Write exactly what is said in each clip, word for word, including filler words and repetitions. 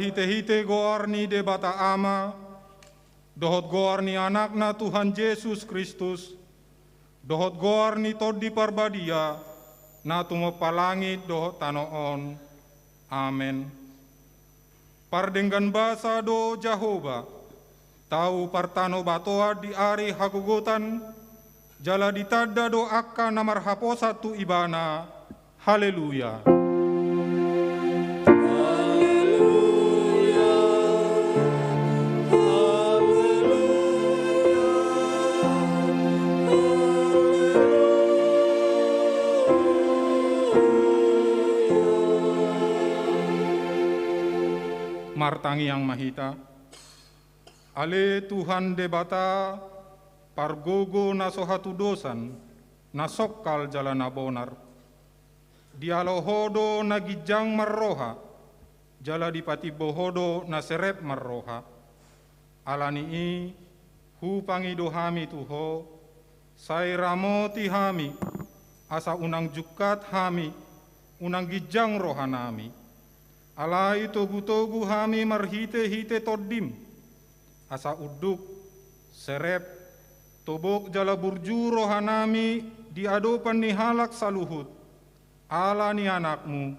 Marhitehite goar ni Debata Ama, dohot goar ni Anakna Tuhan Jesus Kristus, dohot goar ni Tondi Parbadia, na tumompa langit dohot tano on. Amen. Pardenggan basa do Jahowa, tau partanobatoan di ari hagogotan, jala ditanda do angka na marhaposan tu Ibana. Haleluya. Martangiang ma hita. Ale Tuhan Debata, pargogo na so hatudosan, na songkal jala na bonar. Dialo Ho do na ginjang marroha, jala dipatimbo Ho do na serep marroha. Ala ni i, hupangido hami tu Ho, sai ramoti hami, asa unang jungkat hami, unang ginjang rohanami. Alai togutogu hami marhitehite Tondim, asa unduk, serep, tobok jala burju rohanami di adopan ni halak saluhut, ala ni Anakmu,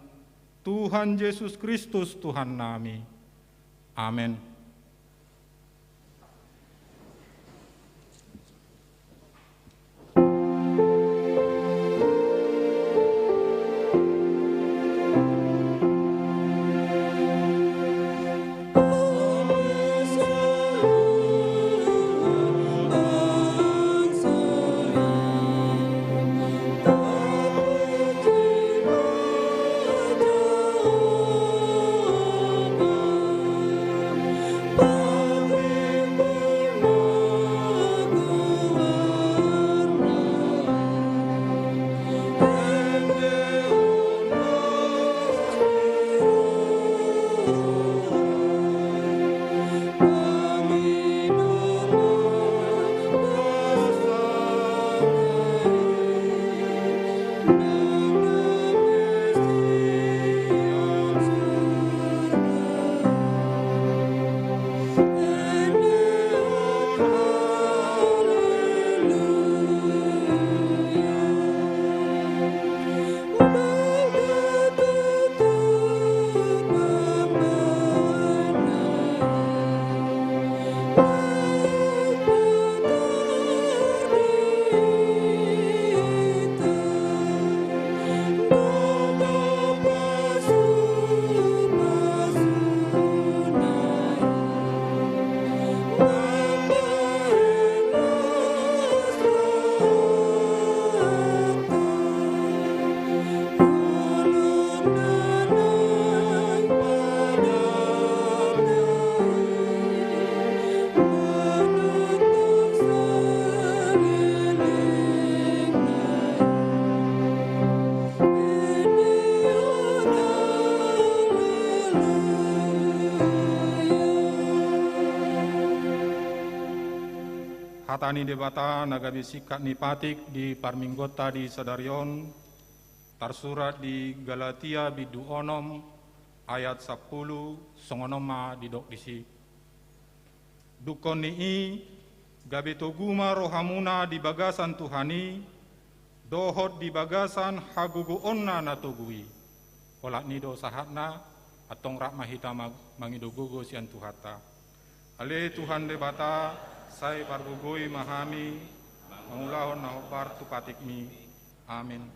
Tuhan Jesus Kristus Tuhannami. Amen. Hata ni Debata na gabe singkat ni patik di parmingguonta di sadari on, tarsurat di Galatia bindu onom ayat sampulu, songon on ma didok disi. Dungkon ni i, gabe togu ma rohamuna di bagasan Tuhan i, dohot di bagasan hagogoonna na togu i. Olat ni i do sahatna, antong rap ma hita mag-, mangido gogo sian Tuhanta. Ale Tuhan Debata, sai pargogoi ma hami, mangulahon na hombar tu patikmi. Amin.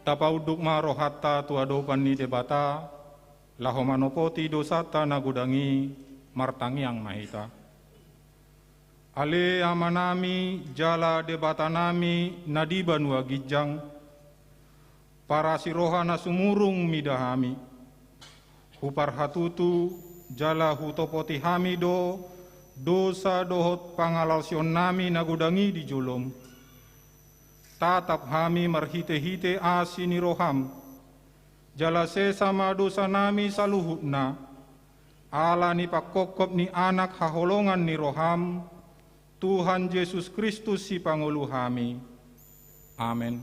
Tapaunduk ma rohanta tu adopan ni Debata, laho manopoti dosanta na godang i, martangiang ma hita. Ale Amanami jala Debatanami na di banua ginjang, parasiroha na sumurung mida hami. Huparhatutu jala hutopoti hami do dosa dohot pangalasionnami na godang i di jolom. Tatap hami marhitehite asi ni roham. Jala sesa ma dosanami saluhutna, ala ni pangkophop ni Anak haholongan ni roham, Tuhan Jesus Kristus Sipangolu hami. Amen.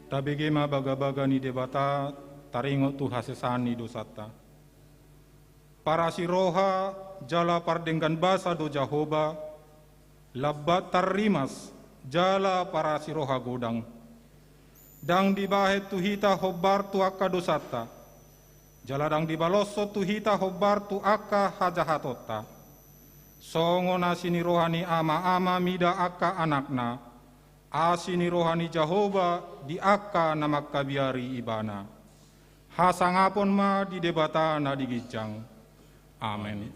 Tabege ma bagabaga ni Debata, taringot tu hasesaan ni dosanta. Parasiroha jala pardenggan basa do Jahowa, lambat tarrimas jala parasiroha godang. Ndang dibahen tu hita hombar tu angka dosanta, jala ndang dibaloshon tu hita hombar tu angka hajahatonta. Songon asi ni roha ni ama-ama mida angka anakna, asi ni roha ni Jahowa di angka na mangkabiari Ibana. Hasangapon ma di Debata na di ginjang. Amen.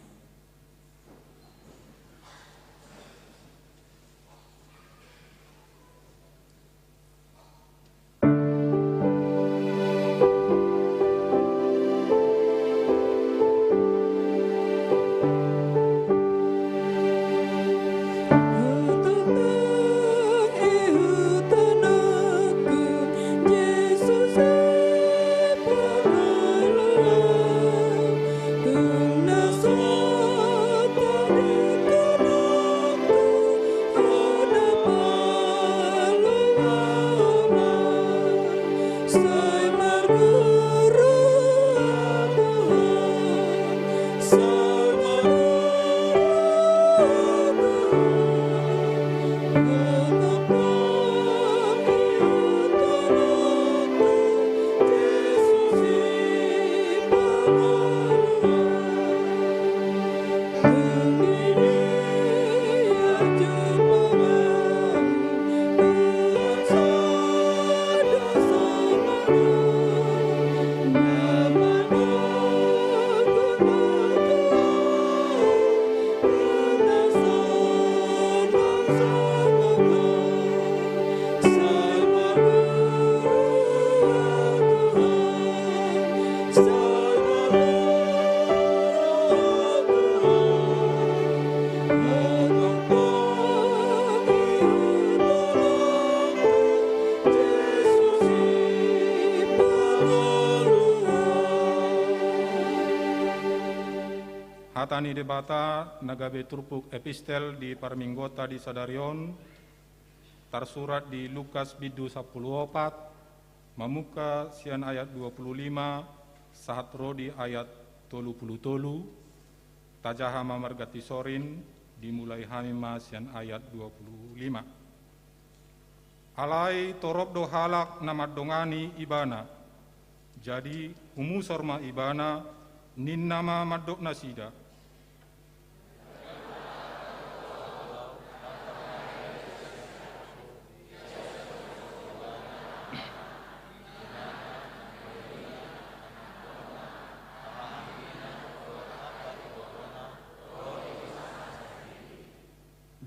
Hata ni Debata na gabe turpuk epistel di parmingguonta di sadari on, tarsurat di Lukas bindu sampulu opat, mamungka sian ayat dua pulu lima sahat ro di ayat tolu pulu tolu. Tajaha ma marganti sorin, dimulai hami ma sian ayat dua pulu lima. Alai torop do halak na mandongani Ibana. Jadi humusor ma Ibana, ninna ma mandok nasida: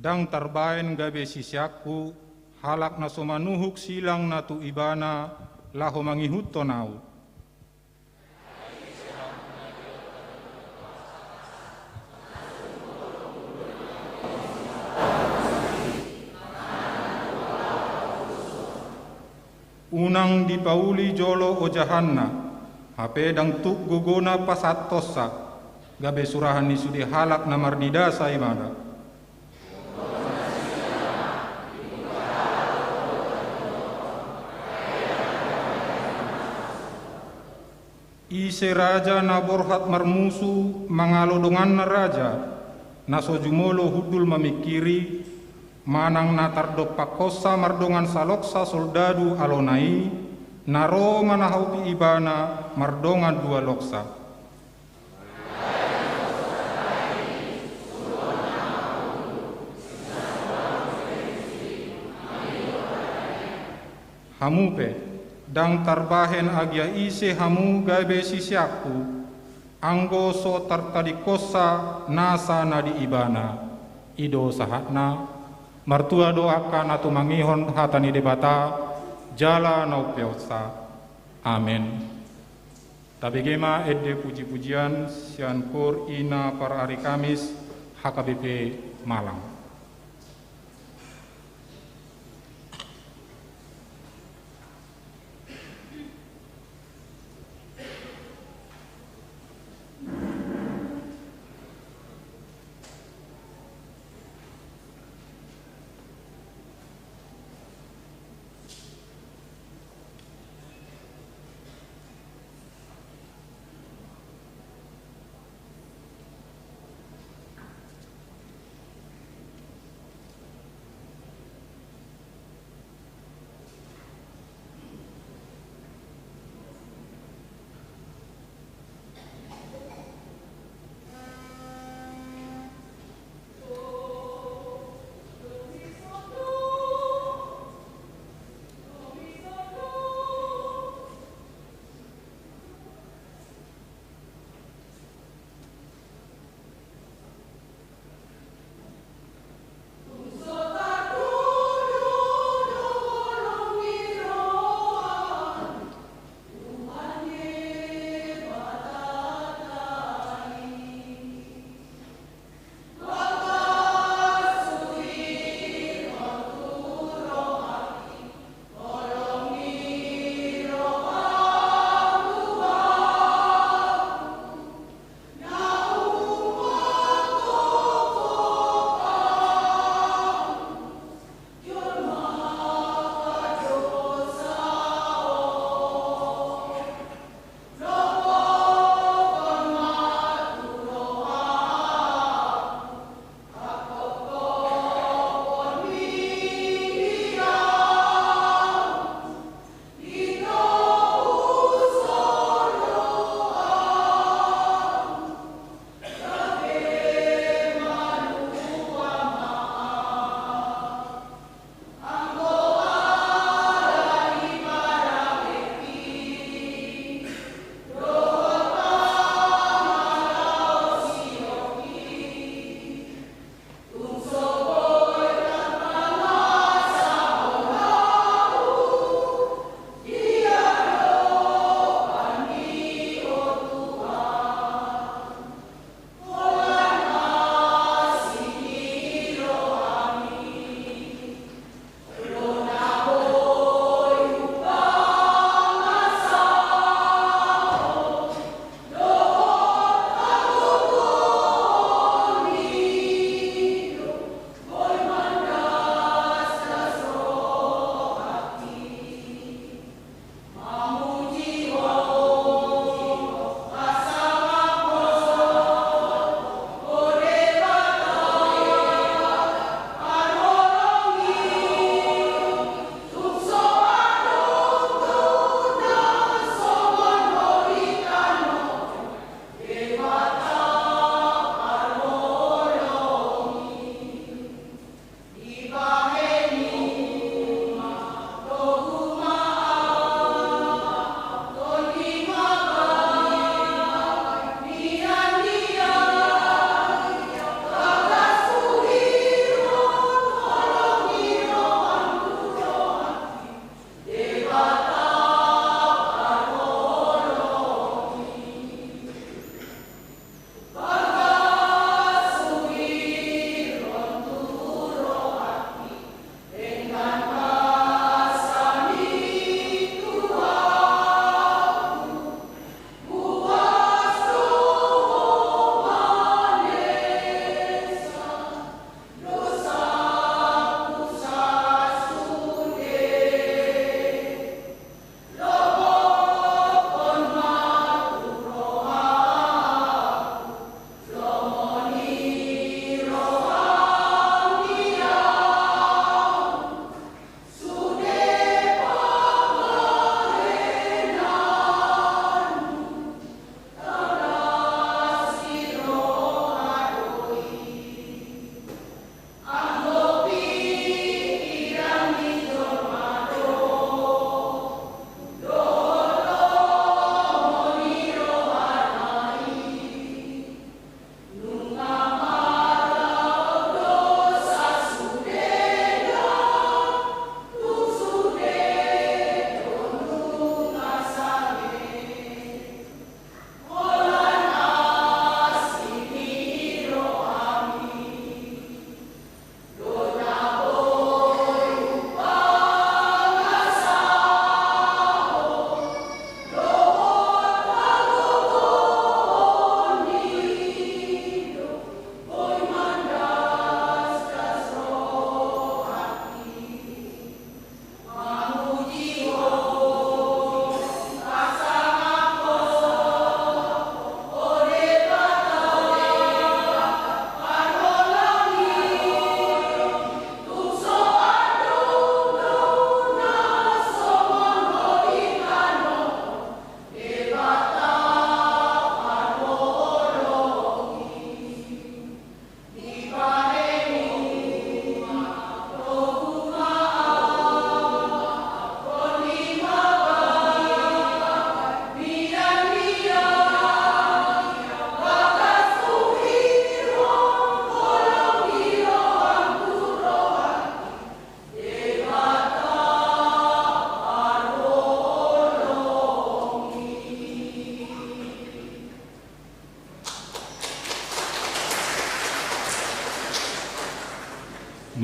Ndang tarbahen gabe siseanku halak na so manuhuk silang na tu ibana laho mangihuthon ahu. Unang dipauli jolo ojahanna, hape ndang tuk gogona pasahathonsa, gabe surahan ni sude halak na mardidasa ibana. Ise raja na borhat marmusu mangalo donganna raja, na so jumolo hundul mamingkiri, manang na tardompakhonsa mardongan saloksa soldadu alona i, na ro manahaupi ibana mardongan dua loksa. Hamu pe, ndang tarbahen agia ise hamu gabe siseanku, anggo so tartadingkonsa nasa na di ibana. I do sahatna. Martua do angka na tumangihon hata ni Debata, jala na umpeonsa. Amen. Tabege ma ende puji-pujian sian kor ina par ari Kamis H K B P Malang.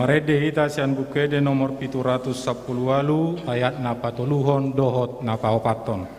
Marende hita sian Buku Ende nomor pitu ratus sampulu ualu, ayat na patoluhon dohot na paopathon.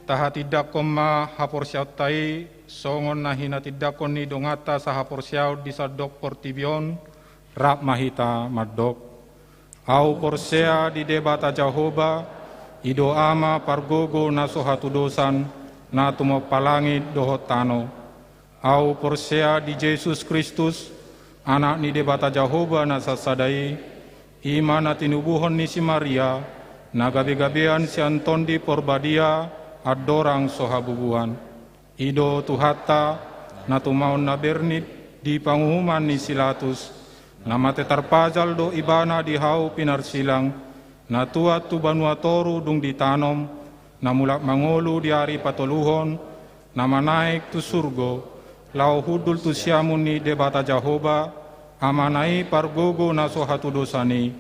Tahatindangkon ma haporseaonta i, songon na hinatindangkon ni donganta sahaporseaon di sandok portibi on, rap ma hita mandok. Ahu porsea di Debata Jahowa, i do Ama pargogo na so hatudosan, na tumompa langit dohot tano. Ahu porsea di Jesus Kristus, Anak ni Debata Jahowa na sasada i, i ma na tinubuhon ni si Maria, na gabegabean sian Tondi Porbadia, andorang so habubuhan. I do Tuhanta, na tumaon na bernit di panguhuman ni si Latus, na mate tarpajal do Ibana di hau pinarsilang, na tuat tu banua toru dung ditanom, na mulak mangolu di ari patoluhon, na manaek tu surgo, laho hundul tu siamun ni Debata Jahowa, Amana i pargogo na so hatudosan i.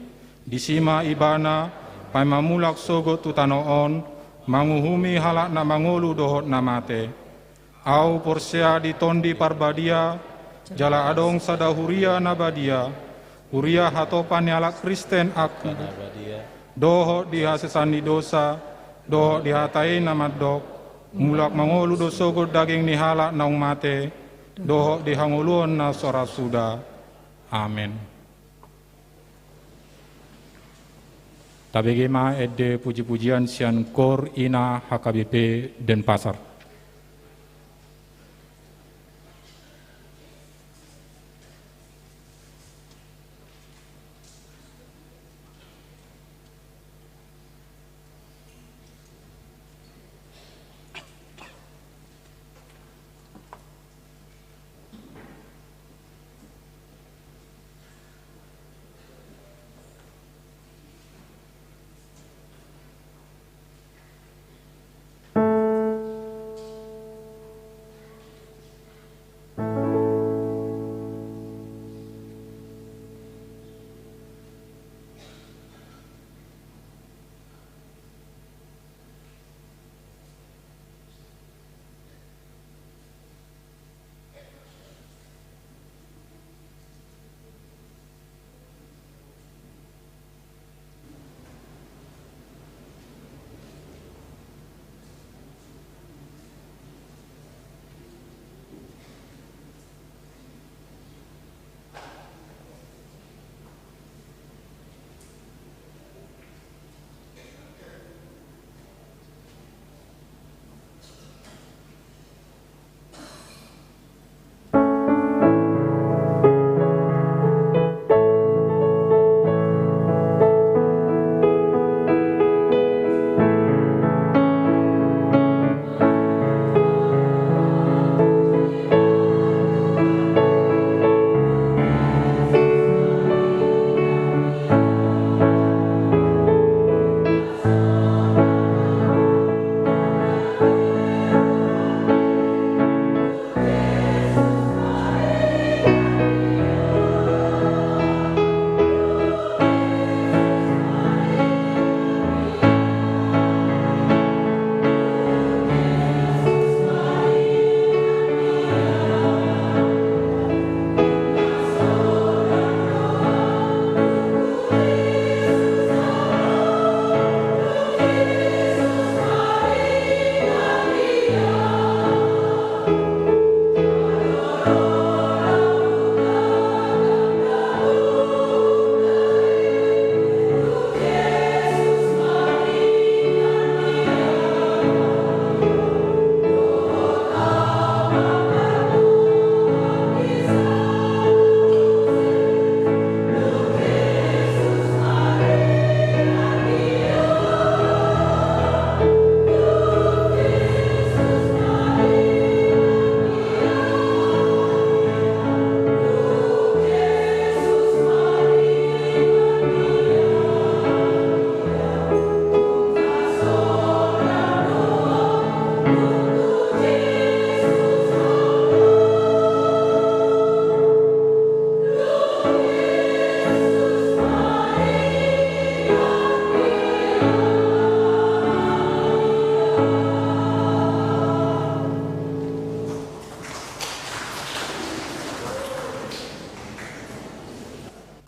Disi ma Ibana, paima mulak sogot tu tano on, manguhumi halak na mangolu dohot na mate. Ahu porsea di Tondi Parbadia, jala adong sada huria na badia, huria hatopan ni halak Kristen angkup, dohot di hasesaan ni dosa, dohot di hata i na mandok, mulak mangolu do sogot daging ni halak naung mate, dohot di hangoluon na so ra suda. Amen. Tabege ma ende pujipujian sian Kor Ina H K B P Denpasar.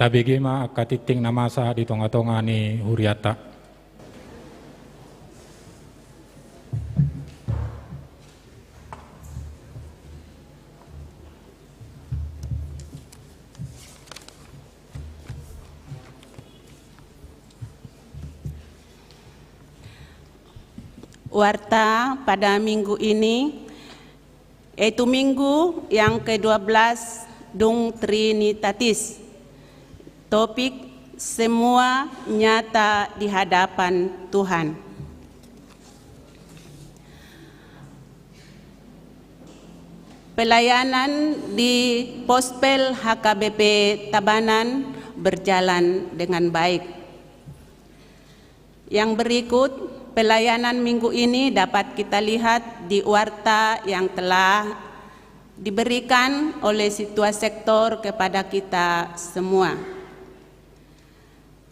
Tabege ma angka tingting na masa di tonga-tonga ni hurianta. Warta pada minggu ini, yaitu minggu yang kedua belas dung Trinitatis. Topik: Semua nyata di hadapan Tuhan. Pelayanan di Pospel H K B P Tabanan berjalan dengan baik. Yang berikut, pelayanan minggu ini dapat kita lihat di warta yang telah diberikan oleh Situa Sektor kepada kita semua.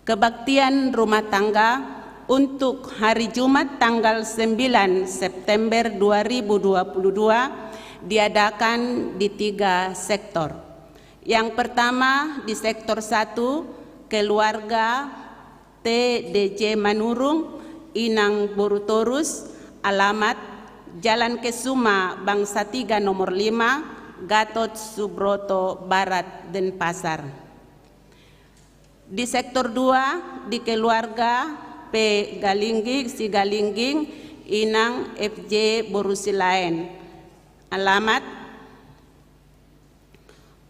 Kebaktian rumah tangga untuk hari Jumat tanggal sembilan September dua ribu dua puluh dua diadakan di tiga sektor. Yang pertama di sektor satu, keluarga T D J Manurung, Inang Boru Torus, alamat Jalan Kesuma Bangsa Tiga nomor lima, Gatot Subroto Barat, Denpasar. Di sektor dua, di keluarga P Galingging, Sigalingging, Inang F J Boru Silaen. Alamat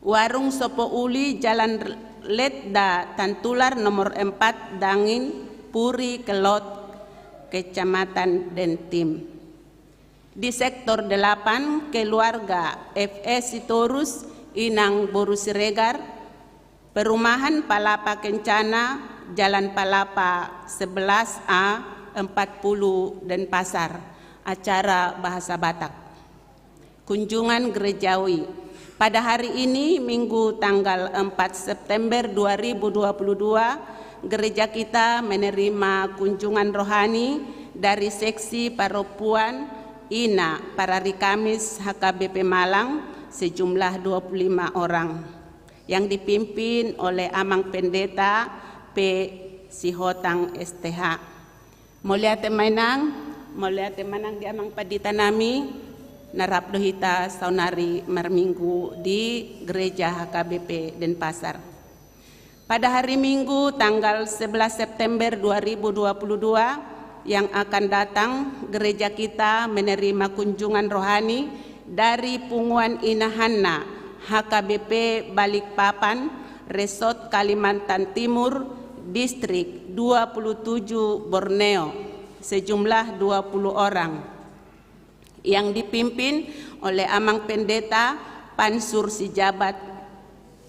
Warung Sopo Uli, Jalan Letda Tantular nomor empat, Dangin, Puri Kelot, Kecamatan Dentim. Di sektor delapan, keluarga F S Sitorus, Inang Boru Siregar, Perumahan Palapa Kencana, Jalan Palapa sebelas A empat puluh, Denpasar. Acara bahasa Batak. Kunjungan gerejawi. Pada hari ini, Minggu tanggal empat September dua ribu dua puluh dua, gereja kita menerima kunjungan rohani dari seksi parompuan Ina Parari Kamis H K B P Malang sejumlah dua puluh lima orang, yang dipimpin oleh Amang Pendeta P Sihotang S T H. Mauliate ma inang, mauliate ma nang di amang pandita nami, na rap do hita saonari marminggu di Gereja H K B P Denpasar. Pada hari Minggu tanggal sebelas September dua ribu dua puluh dua yang akan datang, gereja kita menerima kunjungan rohani dari Punguan Ina Hanna, H K B P Balikpapan, Resort Kalimantan Timur, Distrik dua puluh tujuh Borneo, sejumlah dua puluh orang, yang dipimpin oleh Amang Pendeta Pansur Sijabat.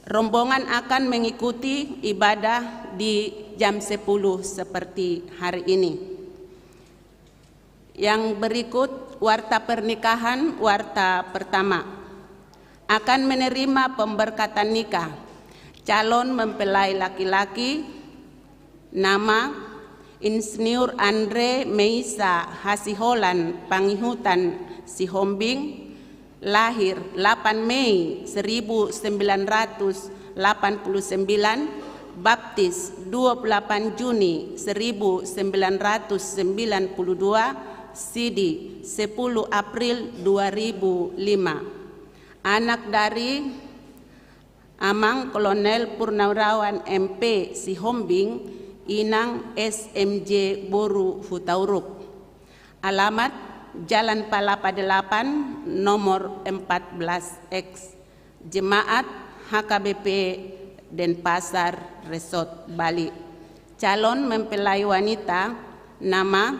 Rombongan akan mengikuti ibadah di jam sepuluh seperti hari ini. Yang berikut warta pernikahan, warta pertama. Akan menerima pemberkatan nikah calon mempelai laki-laki, nama Insinyur Andre Meisa Hasiholan, Pangihutan, Sihombing, lahir delapan Mei seribu sembilan ratus delapan puluh sembilan, baptis dua puluh delapan Juni seribu sembilan ratus sembilan puluh dua, sidi sepuluh April dua ribu lima. Anak dari Amang Kolonel Purnawirawan M P Sihombing, Inang S M J Boru Hutauruk. Alamat Jalan Palapa delapan, nomor empat belas X. Jemaat H K B P Denpasar Resort Bali. Calon mempelai wanita, nama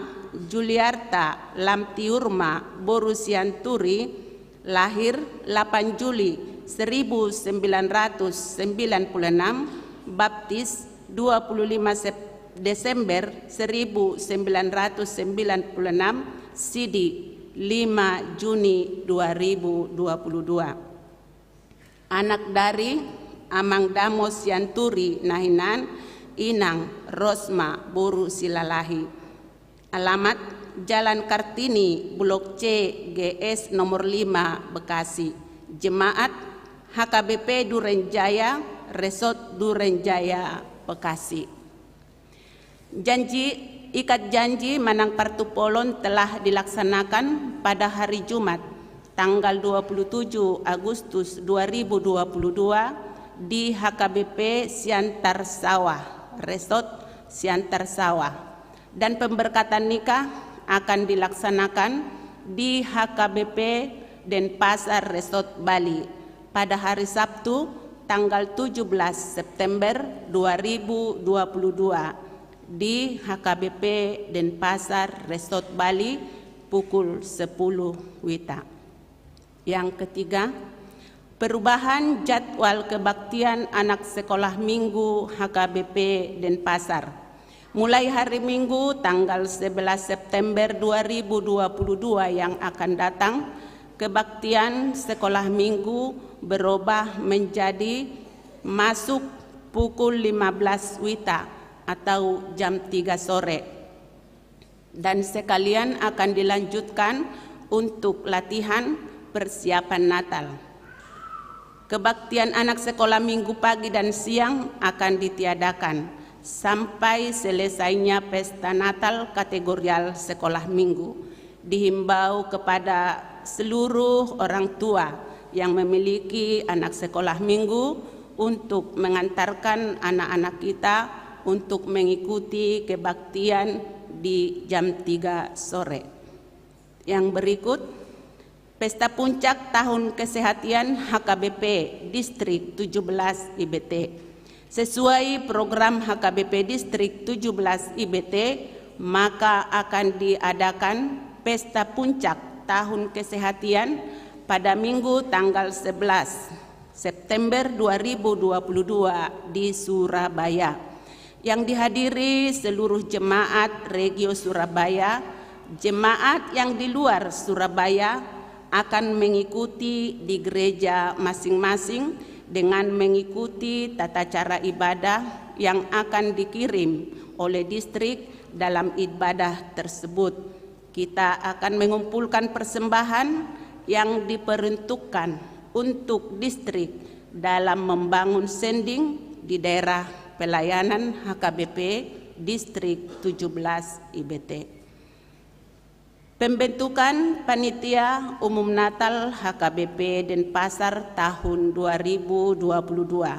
Juliarta Lamtiurma Boru Sianturi, lahir delapan Juli seribu sembilan ratus sembilan puluh enam, baptis dua puluh lima Sep-, Desember seribu sembilan ratus sembilan puluh enam, sidi lima Juni dua ribu dua puluh dua. Anak dari Amang Damos Sianturi, na hinan Inang Rosma Boru Silalahi. Alamat Jalan Kartini, Blok C, G S nomor lima, Bekasi. Jemaat H K B P Duren Jaya Resort Duren Jaya, Bekasi. Janji, ikat janji manang partumpolon telah dilaksanakan pada hari Jumat, tanggal dua puluh tujuh Agustus dua ribu dua puluh dua, di H K B P Siantar Sawah, Resort Siantar Sawah. Dan pemberkatan nikah akan dilaksanakan di H K B P Denpasar Resort Bali pada hari Sabtu, tanggal tujuh belas September dua ribu dua puluh dua, di H K B P Denpasar Resort Bali, pukul sepuluh wita. Yang ketiga, perubahan jadwal kebaktian anak sekolah minggu H K B P Denpasar. Mulai hari Minggu, tanggal sebelas September dua ribu dua puluh dua yang akan datang, kebaktian sekolah minggu berubah menjadi masuk pukul lima belas wita atau jam tiga sore, dan sekalian akan dilanjutkan untuk latihan persiapan Natal. Kebaktian anak sekolah minggu pagi dan siang akan ditiadakan sampai selesainya pesta Natal kategorial sekolah minggu. Dihimbau kepada seluruh orang tua yang memiliki anak sekolah minggu untuk mengantarkan anak-anak kita untuk mengikuti kebaktian di jam tiga sore. Yang berikut, pesta puncak tahun kesehatan H K B P Distrik tujuh belas I B T. Sesuai program H K B P Distrik tujuh belas I B T, maka akan diadakan pesta puncak tahun kesehatan pada Minggu tanggal sebelas September dua ribu dua puluh dua di Surabaya, yang dihadiri seluruh jemaat Regio Surabaya. Jemaat yang di luar Surabaya akan mengikuti di gereja masing-masing dengan mengikuti tata cara ibadah yang akan dikirim oleh distrik dalam ibadah tersebut. Kita akan mengumpulkan persembahan yang diperuntukkan untuk distrik dalam membangun sending di daerah pelayanan H K B P Distrik tujuh belas I B T. Pembentukan Panitia Umum Natal H K B P Denpasar tahun dua ribu dua puluh dua.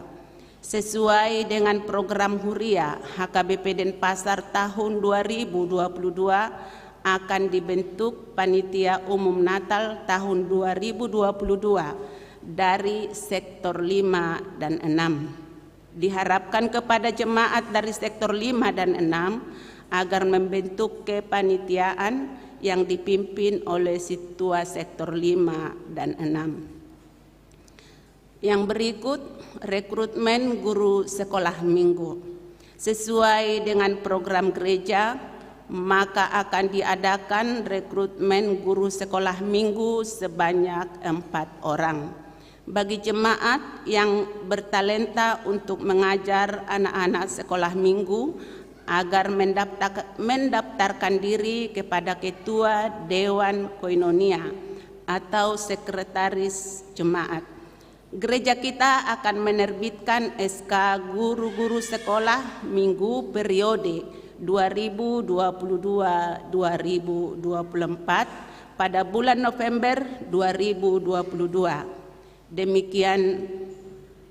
Sesuai dengan program Huria, H K B P Denpasar tahun dua ribu dua puluh dua akan dibentuk Panitia Umum Natal tahun dua ribu dua puluh dua dari sektor lima dan enam. Diharapkan kepada jemaat dari sektor lima dan enam agar membentuk kepanitiaan yang dipimpin oleh Sintua sektor lima dan enam. Yang berikut, rekrutmen guru sekolah minggu. Sesuai dengan program gereja, maka akan diadakan rekrutmen guru sekolah minggu sebanyak empat orang. Bagi jemaat yang bertalenta untuk mengajar anak-anak sekolah minggu, agar mendaftar-, mendaftarkan diri kepada Ketua Dewan Koinonia atau Sekretaris Jemaat. Gereja kita akan menerbitkan S K guru-guru sekolah minggu periode dua ribu dua puluh dua dua ribu dua puluh empat pada bulan November dua ribu dua puluh dua. Demikian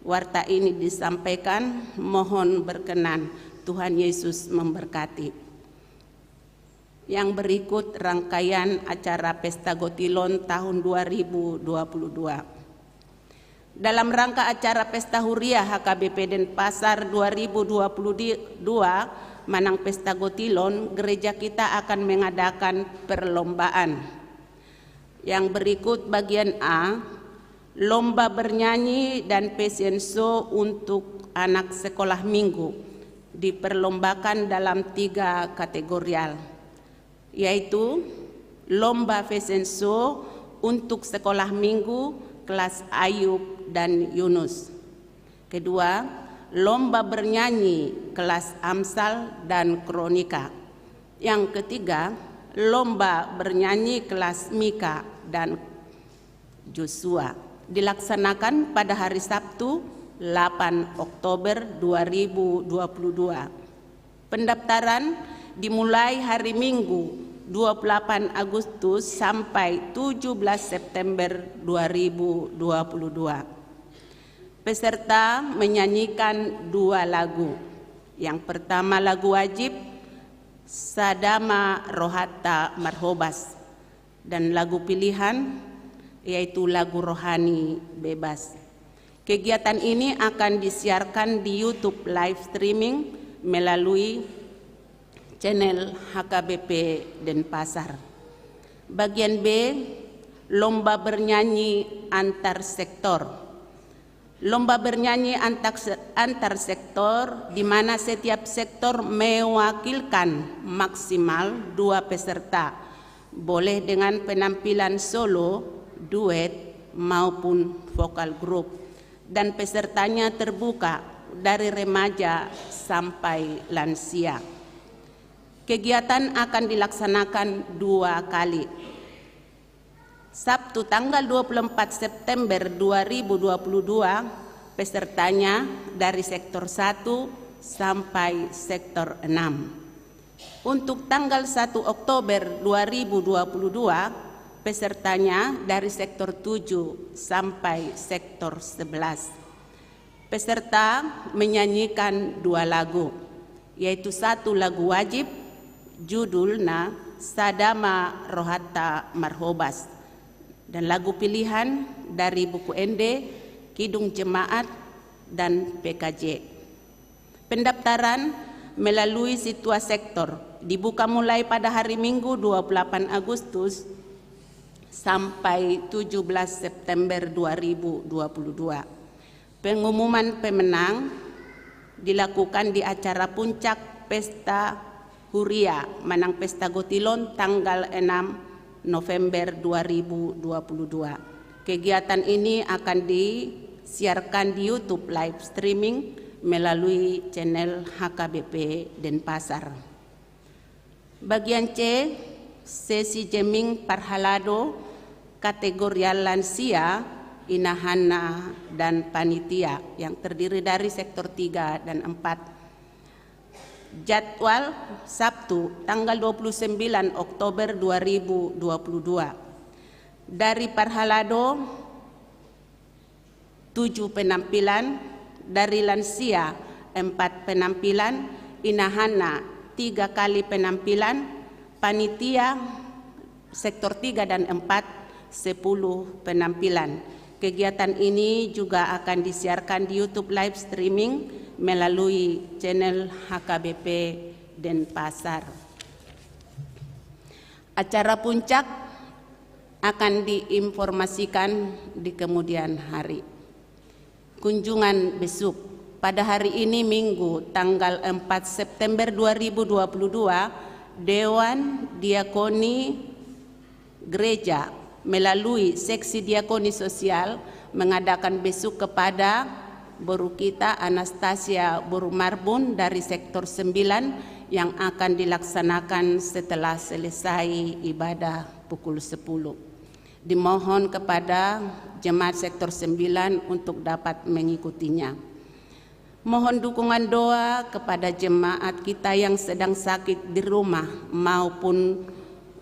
warta ini disampaikan, mohon berkenan. Tuhan Yesus memberkati. Yang berikut rangkaian acara Pesta Gotilon tahun dua ribu dua puluh dua. Dalam rangka acara Pesta Huria H K B P Denpasar dua ribu dua puluh dua manang Pesta Gotilon, gereja kita akan mengadakan perlombaan. Yang berikut bagian A, lomba bernyanyi dan fashion show untuk anak sekolah minggu diperlombakan dalam tiga kategorial, yaitu lomba fashion show untuk sekolah minggu kelas Ayub dan Yunus. Kedua, lomba bernyanyi kelas Amsal dan Kronika. Yang ketiga, lomba bernyanyi kelas Mika dan Joshua. Dilaksanakan pada hari Sabtu, delapan Oktober dua ribu dua puluh dua. Pendaftaran dimulai hari Minggu, dua puluh delapan Agustus, sampai tujuh belas September dua ribu dua puluh dua. Peserta menyanyikan dua lagu. Yang pertama, lagu wajib, Sada ma Rohanta Marhobas, dan lagu pilihan, yaitu lagu rohani bebas. Kegiatan ini akan disiarkan di YouTube live streaming melalui channel H K B P Denpasar. Bagian B, lomba bernyanyi antar sektor. Lomba bernyanyi antar, antar sektor, di mana setiap sektor mewakilkan maksimal dua peserta, boleh dengan penampilan solo, duet, maupun vokal group, dan pesertanya terbuka dari remaja sampai lansia. Kegiatan akan dilaksanakan dua kali. Sabtu tanggal dua puluh empat September dua ribu dua puluh dua, pesertanya dari sektor satu sampai sektor enam. Untuk tanggal satu Oktober dua ribu dua puluh dua, pesertanya dari sektor tujuh sampai sektor sebelas. Peserta menyanyikan dua lagu, yaitu satu lagu wajib, judulna Sada ma Rohanta Marhobas, dan lagu pilihan dari buku ende, Kidung Jemaat, dan P K J. Pendaftaran melalui situa sektor dibuka mulai pada hari Minggu, dua puluh delapan Agustus, sampai tujuh belas September dua ribu dua puluh dua. Pengumuman pemenang dilakukan di acara puncak Pesta Huria manang Pesta Gotilon tanggal enam November dua ribu dua puluh dua. Kegiatan ini akan disiarkan di YouTube live streaming melalui channel H K B P Denpasar. Bagian C, sesi jamming parhalado kategorial lansia, inahanna, dan panitia yang terdiri dari sektor tiga dan empat. Jadwal Sabtu tanggal dua puluh sembilan Oktober dua ribu dua puluh dua. Dari parhalado, tujuh penampilan, dari lansia, empat penampilan, inahanna, tiga kali penampilan, panitia sektor tiga dan empat, sepuluh penampilan. Kegiatan ini juga akan disiarkan di YouTube live streaming melalui channel H K B P Denpasar. Acara puncak akan diinformasikan di kemudian hari. Kunjungan besuk. Pada hari ini, Minggu, tanggal empat September dua ribu dua puluh dua, Dewan Diakoni Gereja melalui Seksi Diakoni Sosial mengadakan besuk kepada boru kita, Anastasia boru Marbun, dari sektor sembilan, yang akan dilaksanakan setelah selesai ibadah pukul sepuluh. Dimohon kepada jemaat sektor sembilan untuk dapat mengikutinya. Mohon dukungan doa kepada jemaat kita yang sedang sakit di rumah maupun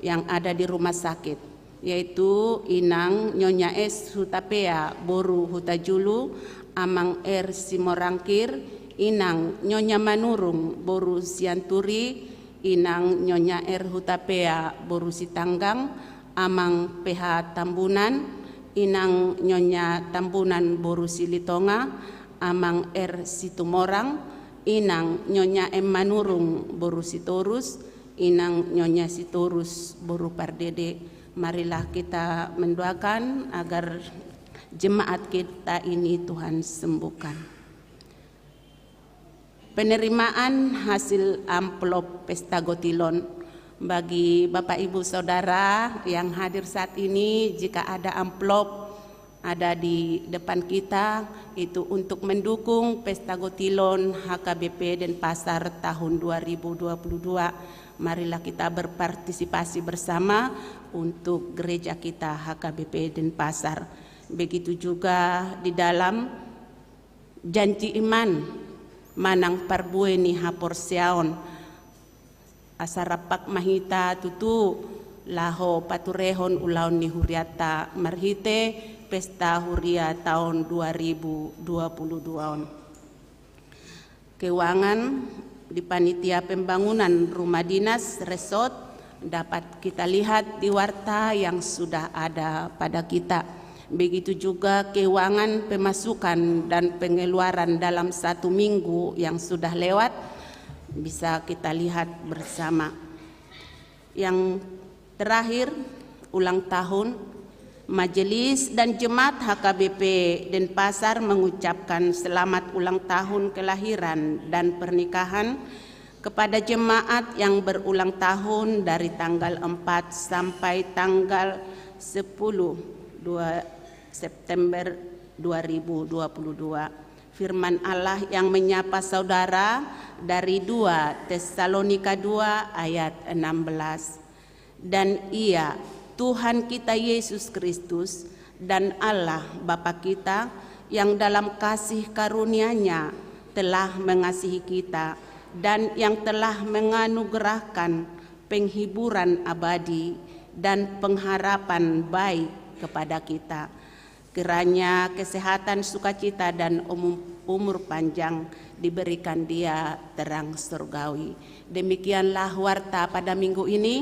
yang ada di rumah sakit, yaitu Inang Nyonya S Hutapea boru Hutajulu, Amang R Simorangkir, Inang Nyonya Manurung boru Sianturi, Inang Nyonya R Hutapea boru Sitanggang, Amang P H Tambunan, Inang Nyonya Tambunan boru Silitonga, Amang R Situmorang, Inang Nyonya M Manurung boru Sitorus, Inang Nyonya Sitorus boru Pardede. Marilah kita mendoakan agar jemaat kita ini Tuhan sembuhkan. Penerimaan hasil amplop Pesta Gotilon. Bagi Bapak, Ibu, Saudara yang hadir saat ini, jika ada amplop ada di depan kita, itu untuk mendukung Pesta Gotilon H K B P Denpasar tahun dua ribu dua puluh dua. Marilah kita berpartisipasi bersama untuk gereja kita H K B P Denpasar. Begitu juga di dalam Janji iman manang parbue ni haporseaon. Asa rampak ma hita tutu laho paturehon ulaon ni hurianta marhite pesta huria taon dua ribu dua puluh dua on. Keuangan di panitia pembangunan rumah dinas resort dapat kita lihat di warta yang sudah ada pada kita. Begitu juga keuangan pemasukan dan pengeluaran dalam satu minggu yang sudah lewat bisa kita lihat bersama. Yang terakhir, ulang tahun. Majelis dan Jemaat H K B P Denpasar mengucapkan selamat ulang tahun kelahiran dan pernikahan kepada jemaat yang berulang tahun dari tanggal empat sampai tanggal sepuluh, dua September dua ribu dua puluh dua. Firman Allah yang menyapa saudara dari dua Tesalonika dua ayat enam belas. Dan Ia, Tuhan kita Yesus Kristus, dan Allah Bapa kita, yang dalam kasih karunia-Nya telah mengasihi kita dan yang telah menganugerahkan penghiburan abadi dan pengharapan baik kepada kita. Kiranya kesehatan, sukacita, dan umum-, umur panjang diberikan Dia terang surgawi. Demikianlah warta pada minggu ini.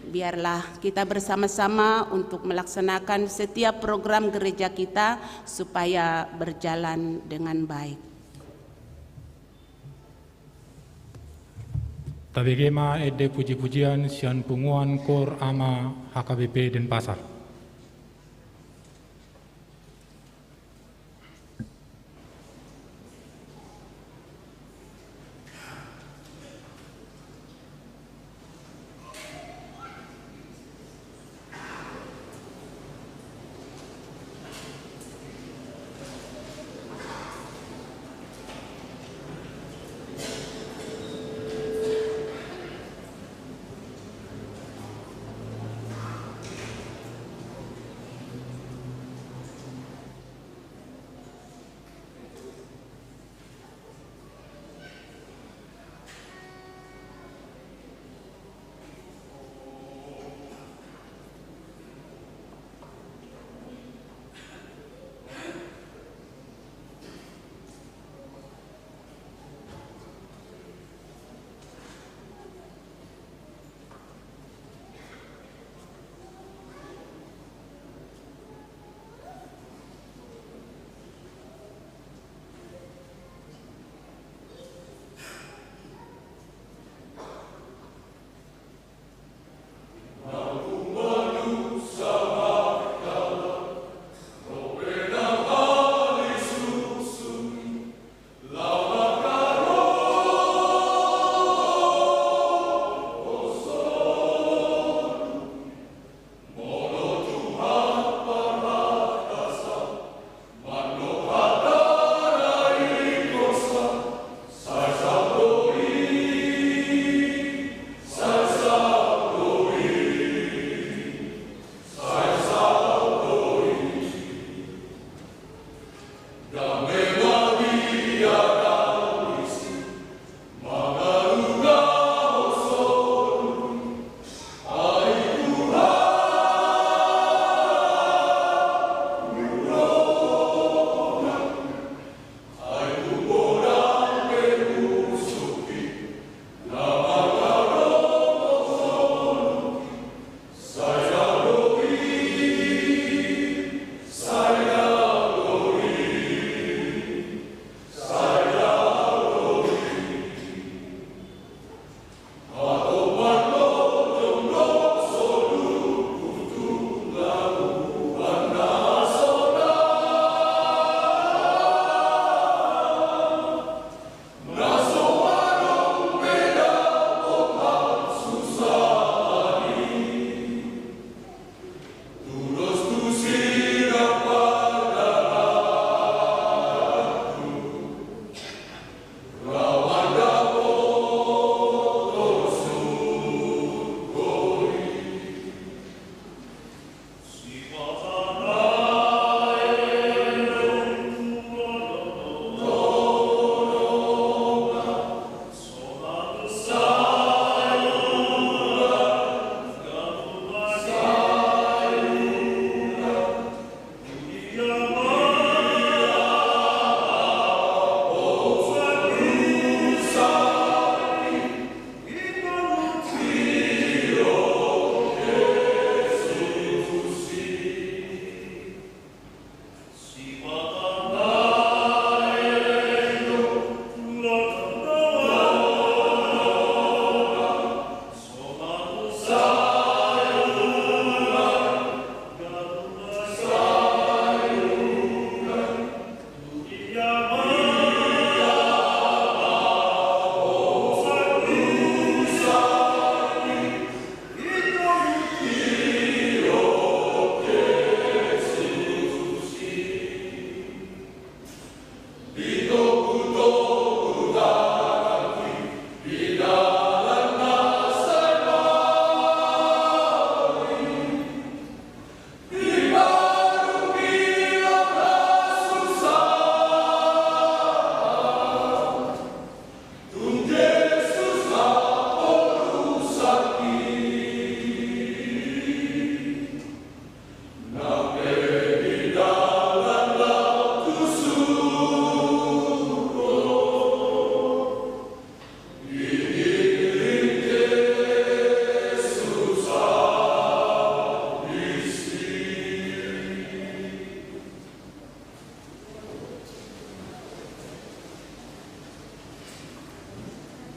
Biarlah kita bersama-sama untuk melaksanakan setiap program gereja kita supaya berjalan dengan baik. Tabege ma ende puji-pujian sian punguan Koor Ama H K B P Denpasar.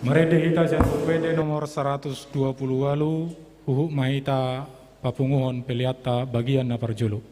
Marende hita sian Buku Ende nomor saratus dua pulu ualu, huhut ma hita papunguhon peleanta bagian na parjolo.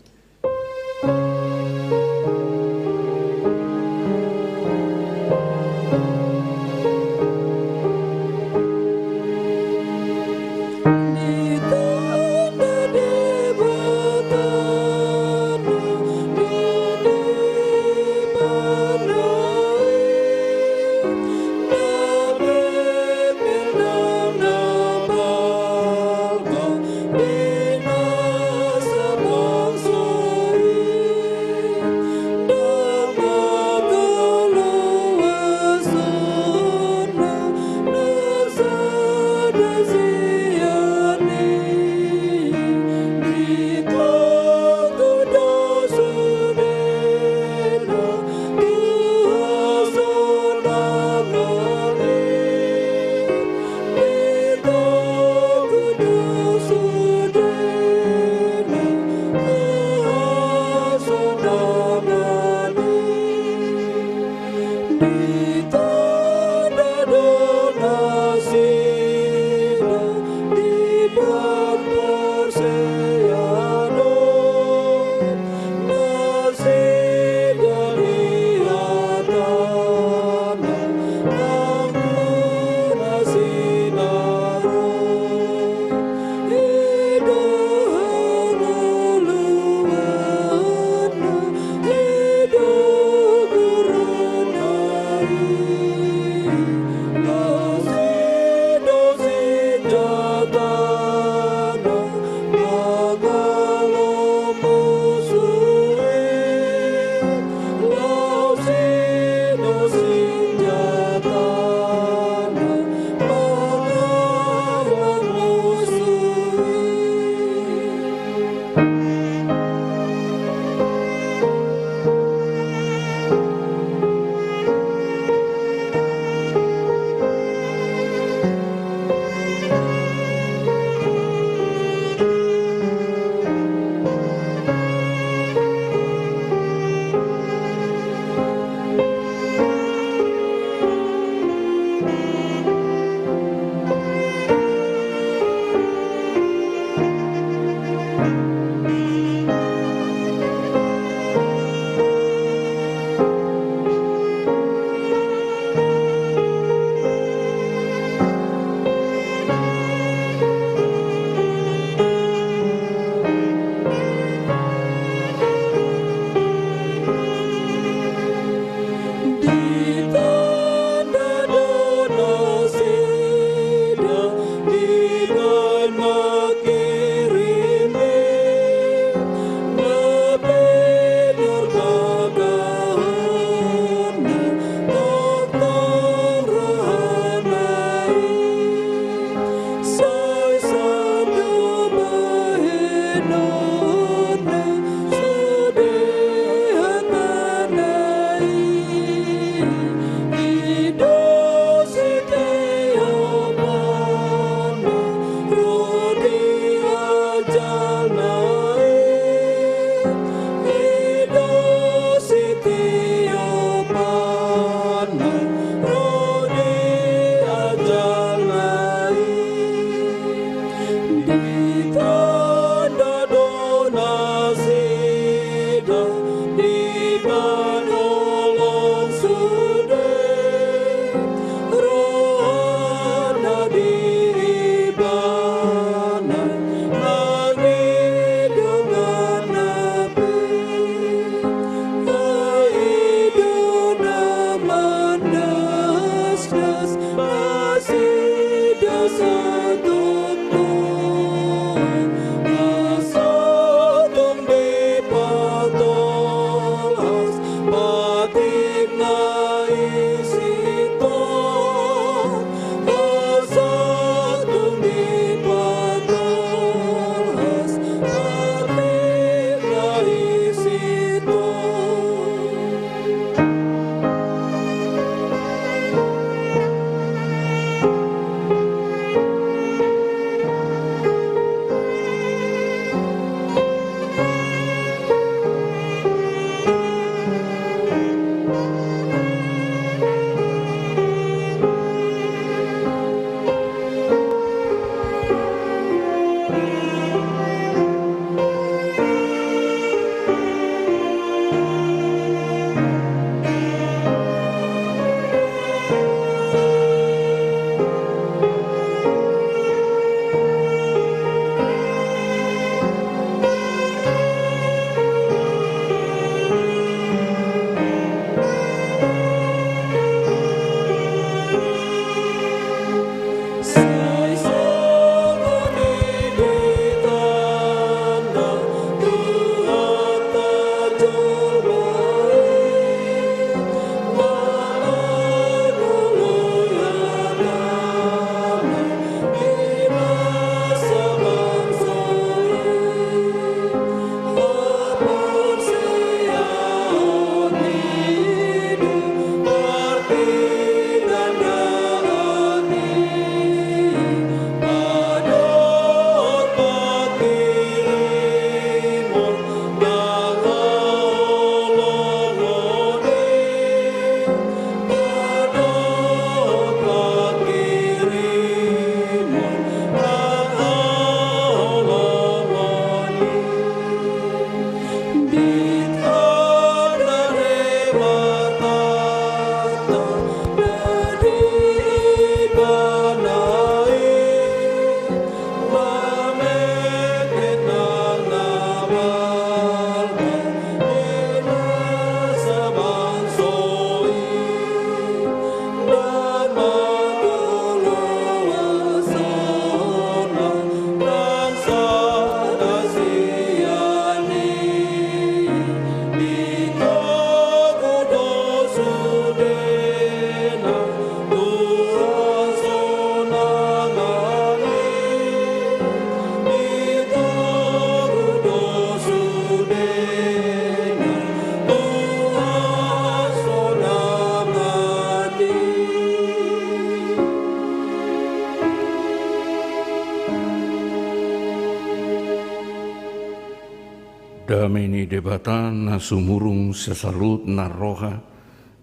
Dame ni Debata na sumurung sian saluhut na roha,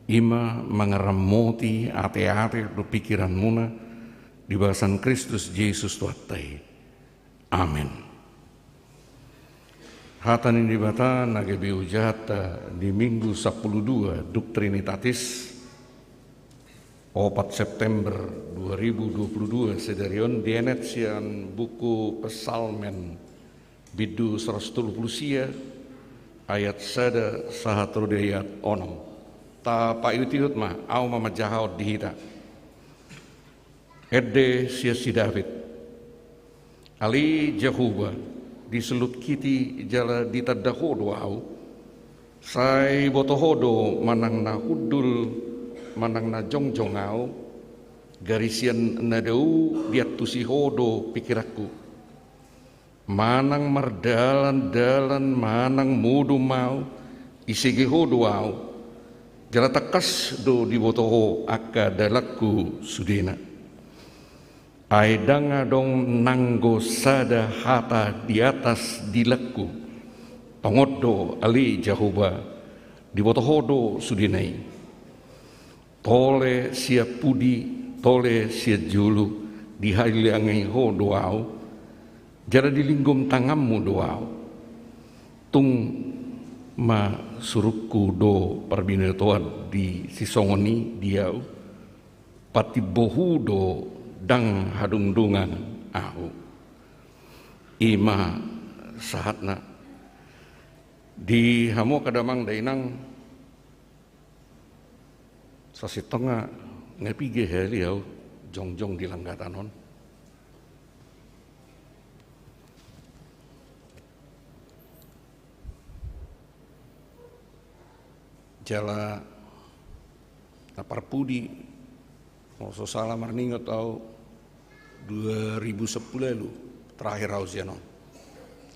i ma mangaramoti ateate dohot pingkiranmuna di bagasan Kristus Jesus Tuhanta i. Amen. Hata ni Debata na gabe hujahanta di Minggu sampulu dua Dub Trinitatis, opat September dua ribu dua puluh dua, sadari on dienet sian buku Psalmen, bindu saratus tolu pulu sia, ayat sada sahat ro di ayat onom. Tapaihutihut ma, ahu ma manjahahon di hita. Ende sian si David. Ale Jahowa, diselluthiti jala ditanda Ho do ahu. Sai diboto Ho do manang na hundul manang na jongjong ahu. Gari sian na dao diantusi Ho do pingkiranku. Manang mardalandalan manang modom ahu, disege Ho do ahu. Jala tangkas do diboto Ho angka dalanku sudena. Ai ndang adong nanggo sada hata di atas dilangku. Tongon do, ale Jahowa, diboto Ho do sudena i. Tole sian pudi, tole sian jolo, dihalilangi Ho do ahu, jala dilinggom tanganmu do ahu. Tung ma surungku do parbinotoan disisongon i di ahu, patimbo Ho do ndang hadungdungan ahu. I ma sahatna. Di hamu angka damang dainang, sasintongna nga piga hali ahu jongjong di langgatan on. Jala na parpudi, molo so sala marningot ahu, dua ribu sampulu ualu terakhir ahu sian on.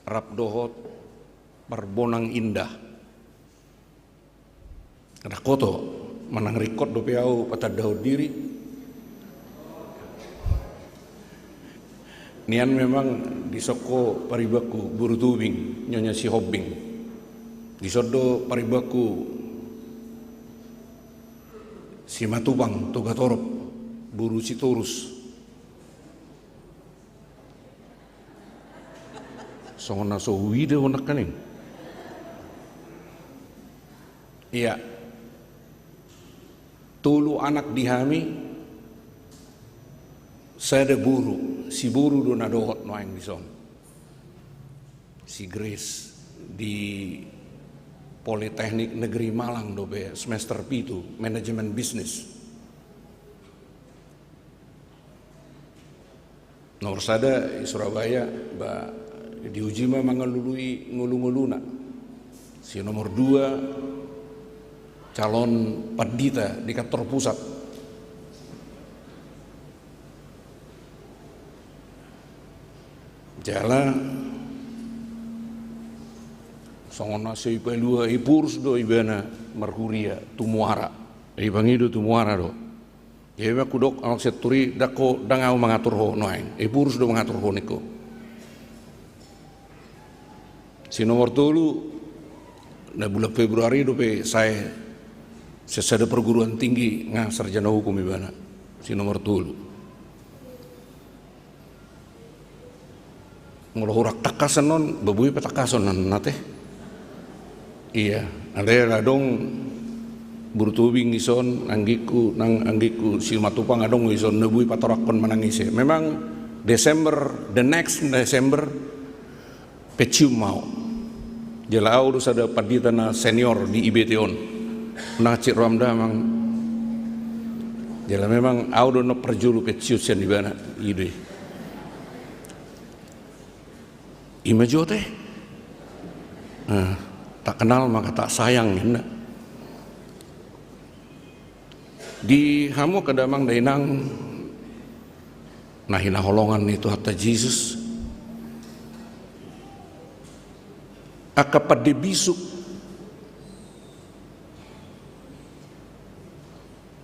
Rap dohot Marbonang Indah. Ndang hoto, manang ringkot dope ahu patandahon diri. Nian memang dison do paribanku boru Tobing, Nyonya Sihombing. Dison do paribanku Simatupang Togatorop, boru Sitorus. Songon na so huida ho nangkaning. Ia. Tolu anak di hami, sada boru, si boru do na dohot nuaeng dison. Si Grace di Politeknik Negeri Malang dope semester pitu, manajemen bisnis. Nomor sada di Surabaya, ba diuji ma mangalului ngolungoluna. Si nomor dua, calon pandita di kantor pusat. Jala songon na so dipalua, Epurus do ibana marhuria tu Muara. Ipangido tu Muara do. Jadi ma hudok, alak senturi, ndang ho, ndang ahu mangatur ho nuaeng. Epurus do mangatur ho ningku. Si nomor tolu, na bulan Februari dope sae sian sada perguruan tinggi, nga sarjana hukum ibana. Si nomor tolu. Molo hurang tangkasan on, ba boi patangkason na, na te. Ia, alai adong boru Tobing dison, anggingku, nang anggingku Simatupang adong dison, na boi patoranghon manang ise. Memang Desember, the next Desember, pensiun ma ahu. Jala ahu do sada pandita na senior di I B T on. Nang cik roham damang. Jala memang ahu do na parjolo pensiun sian ibana, i do i. I ma jo te. Nah, tak kenal maka tak sayang, ninna. Di hamu angka damang dainang na hinaholongan ni Tuhanta Jesus, angka pande bisuk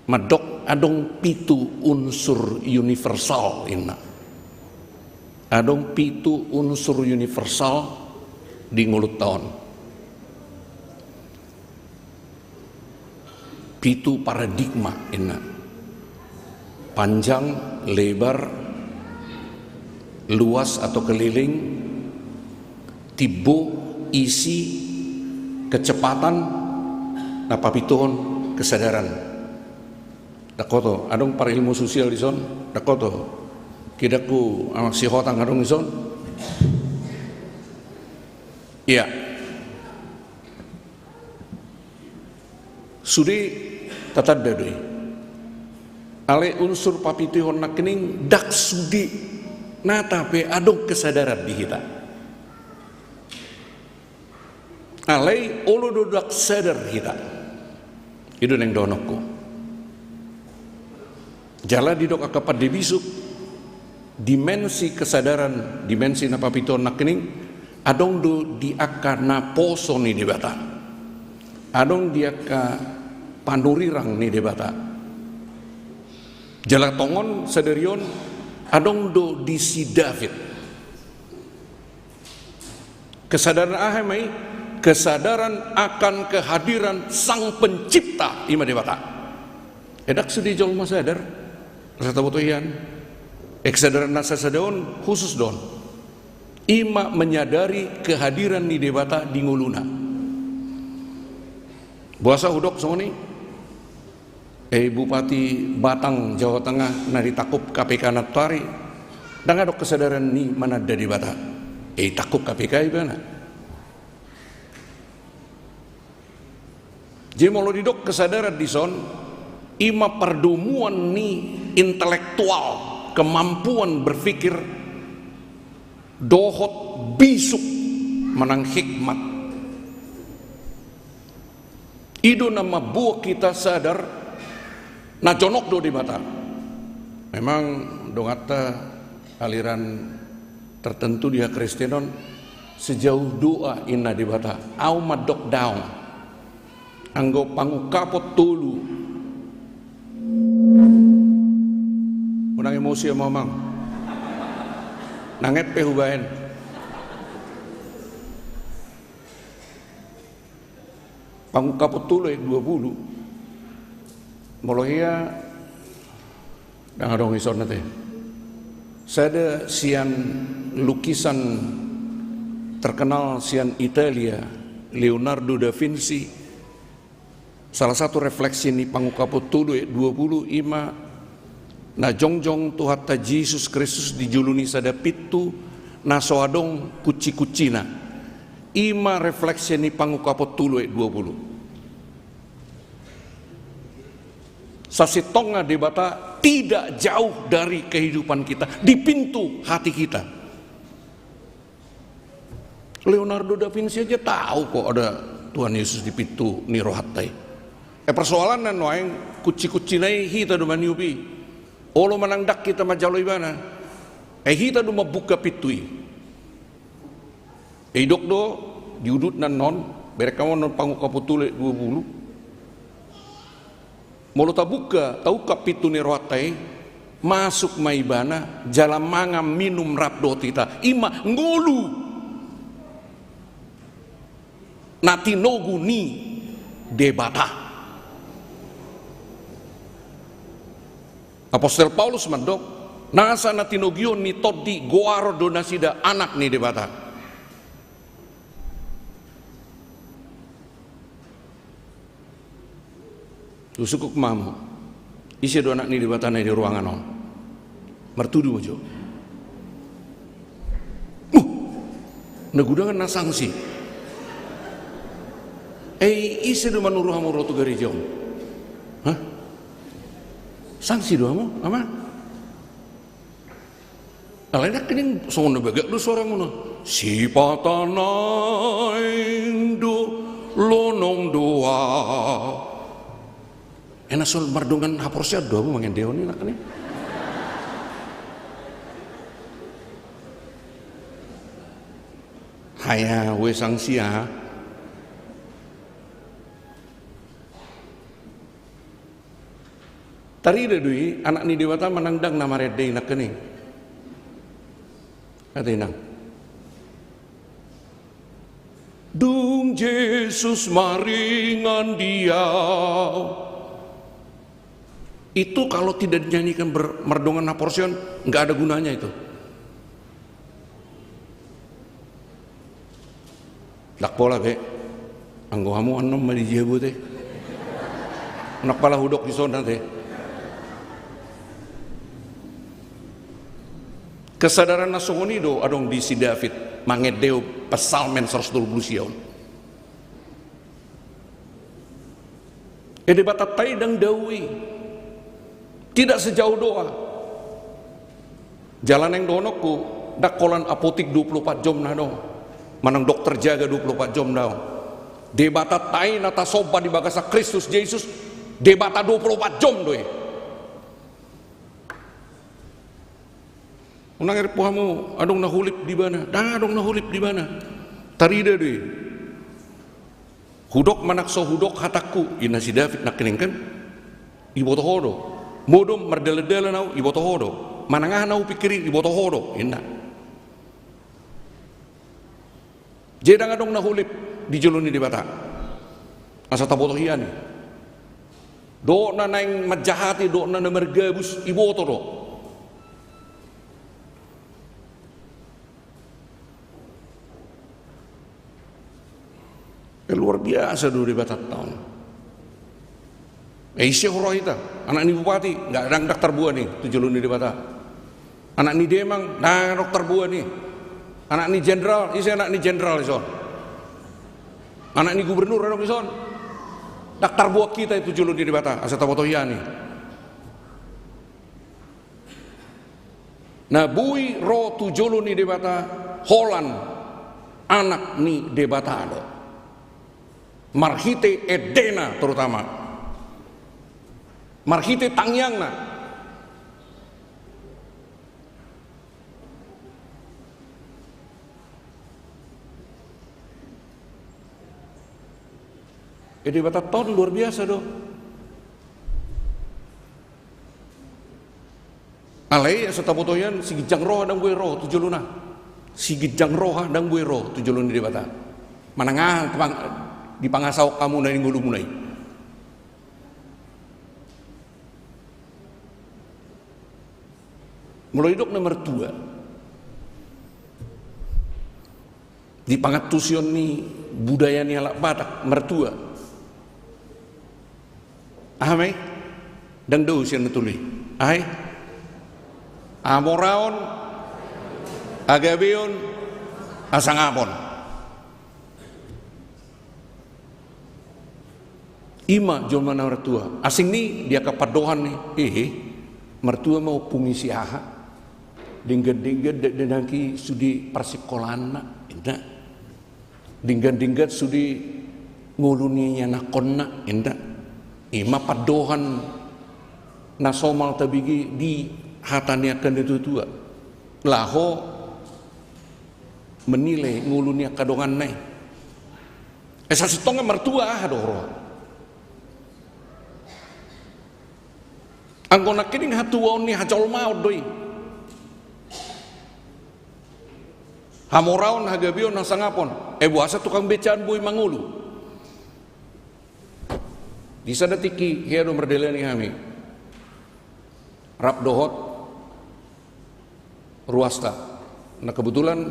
mandok adong pitu unsur universal, ninna. Adong pitu unsur universal di ngolunta on. Pitu paradigma inna: panjang, lebar, luas atau keliling, timbo, isi, kecepatan, na papituhon kesadaran. Dakkoto, adong parilmu sosial dison? Dakkoto. Kidakku anak si Hotang adong dison? Iya. Sude tatanda do i. Alai unsur papituhon nangkining ndang sude nata pe adong kesadaran di hita. Alai olo do ndang sadar hita. I do naeng dohononku. Jala didok angka pande bisuk, dimensi kesadaran, dimensi na papituhon nangkining, adong do di angka naposo ni Debata. Adong di angka panurirang ni Debata. Jala tongon sadari on adong do di si David. Kesadaran aha ma i? Kesadaran akan kehadiran Sang Pencipta, i ma Debata. Ndang sude jolma sadar, rasa taboto hian. Eh, kesadaran na sasada on khusus do on. I ma menyadari kehadiran ni Debata di ngoluna. Boasa hudok songon i? Eh, Bupati Batang Jawa Tengah na ditangkup K P K nantoari, ndang adong kesadaran ni mananda Debata. Eh, ditangkup K P K ibana. Jadi molo didok kesadaran dison, i ma pardomuan ni intelektual, kemampuan berpikir, dohot bisuk manang hikmat. I do na mambuat hita sadar na jonok do Debata. Memang donganta aliran tertentu di hakristenon, sejauh doa inna Debata, au mandok daong. Anggo pangungkapon tolu. Unang emosi amang. Nang ep pe hubaen. Pangungkapon tolu ayat dua puluh. Molo hea, ndang adong isonna te. Sada sian lukisan terkenal sian Italia, Leonardo da Vinci, salah satu refleksi ni pangungkapon tolu ayat dua puluh i ma na jongjong Tuhanta Jesus Kristus di jolo ni sada pintu na so adong kunci-kuncina. I ma refleksi ni pangungkapon tolu ayat dua puluh. Sasintongna Debata tidak jauh dari kehidupan kita, di pintu hati kita. Leonardo da Vinci aja tahu kok ada Tuhan Yesus di pintu ni rohanta i. Eh, persoalanna nuaeng, kunci-kuncina i hita do maniop i. Olo manang ndang hita manjalo ibana. Eh, hita do mambuka pintu i. Eh, didok do di udutna annon, bereng hamu annon pangungkapon tolu ayat dua puluh. Molo tabuka, taungkap pintu ni rohanta i, masuk ma ibana, jala mangan minum rap dohot hita. I ma ngolu na tinogu ni Debata. Apostel Paulus mandok, nasa na tinoguon ni tondi goaron do nasida anak ni Debata. Husungkun ma hamu, ise do anak ni Debata na di ruangan on? Martudu ma jo. Uh, na gudangan na sangsi. Eh, ise do manuru hamu ro tu gareja on? Hah? Sangsi do hamu, amang? Alai nangkining songon na bagak do suaramuna. Sipata naeng do lonong do ahu. Eh, na so mardongan haporseaon do hamu mangendehon i nangkining? Haya, ue sangsi aha. Tarida do i anak ni Debata manang ndang na marende i nangkining? Ate inang. Dung Jesus maringan di ahu, Itu kalau tidak dinyanyikan ber-, mardongan haporseaon, nggak ada gunanya itu. Ndang pola be. Anggo hamu annon ma di jabu te. Ndang pala hudok di son ate. Kesadaran na songon i do adong di si David, mangendehon Psalmen seratus tolu pulu sia on. E Debatanta i ndang dao i. Tidak sejauh doa. Jala naeng dohononku, ndang holan apotik dua puluh empat jom na adong. Manang dokter jaga dua puluh empat jom na adong. Debatanta i na tasomba di bagasan Kristus Jesus, Debata dua puluh empat jom do i. Unang rimpu hamu, adong na hulip di ibana, ndang adong na hulip di ibana. Tarida do i. Hudok manang so hudok hatangku, inna si David nangkining kan. Iboto ho do. Modom mardalan-dalan ahu, iboto ho do. Manang aha na hupingkiri, iboto ho do, inna. Jadi ndang adong na hulip di jolo ni Debata. Asa taboto hian i. Dohot na naeng manjahati, dohot na na margabus, iboto do. E, luar biasa do Debatanta on. E, ise huroha hita, anak ni bupati, ndang, ndang tarbuan i tu jolo ni Debata. Anak ni demang, ndang adong tarbuan i. Anak ni jenderal, ise anak ni jenderal dison? Anak ni gubernur adong dison? Ndang tarbuan hita i tu jolo ni Debata, asa taboto hian i. Na boi ro tu jolo ni Debata holan anak ni Debata do. Marhite endena terutama. Marhite tangiangna. E Debatanta on luar biasa do. Alai asa taboto hian, siginjang roha ndang boi ro tu jolona. Siginjang roha ndang boi ro tu jolo ni Debata. Manang aha pang-, dipangasahon hamu na di ngolumuna i. Molo didok na martua. Di pangantusion ni budaya ni halak Batak, martua. Aha ma i? Ndang dao sian na tolu i. Aha i? Hamoraon, hagabeon, hasangapon. I ma jolma na martua. Asing ni di angka pandohan ni, hehe, martua ma ompung ni si aha. Denggan-denggan dakdanak i sude parsingkolaanna, inna. Denggan-denggan sude ngolu ni ianakhonna, inna. I ma pandohan na somal tabege di hata ni angka na tua-tua. Laho menilai ngolu ni angka donganna i. E, sasintongna martua aha do roha? Anggo nangkining hatuaon ni hajolmaon do i. Hamoraon, hagabeon, hasangapon. E, boasa tukang beca on boi mangolu? Di sada tingki hea do mardalani hami. Rap dohot ruasta. Na kebetulan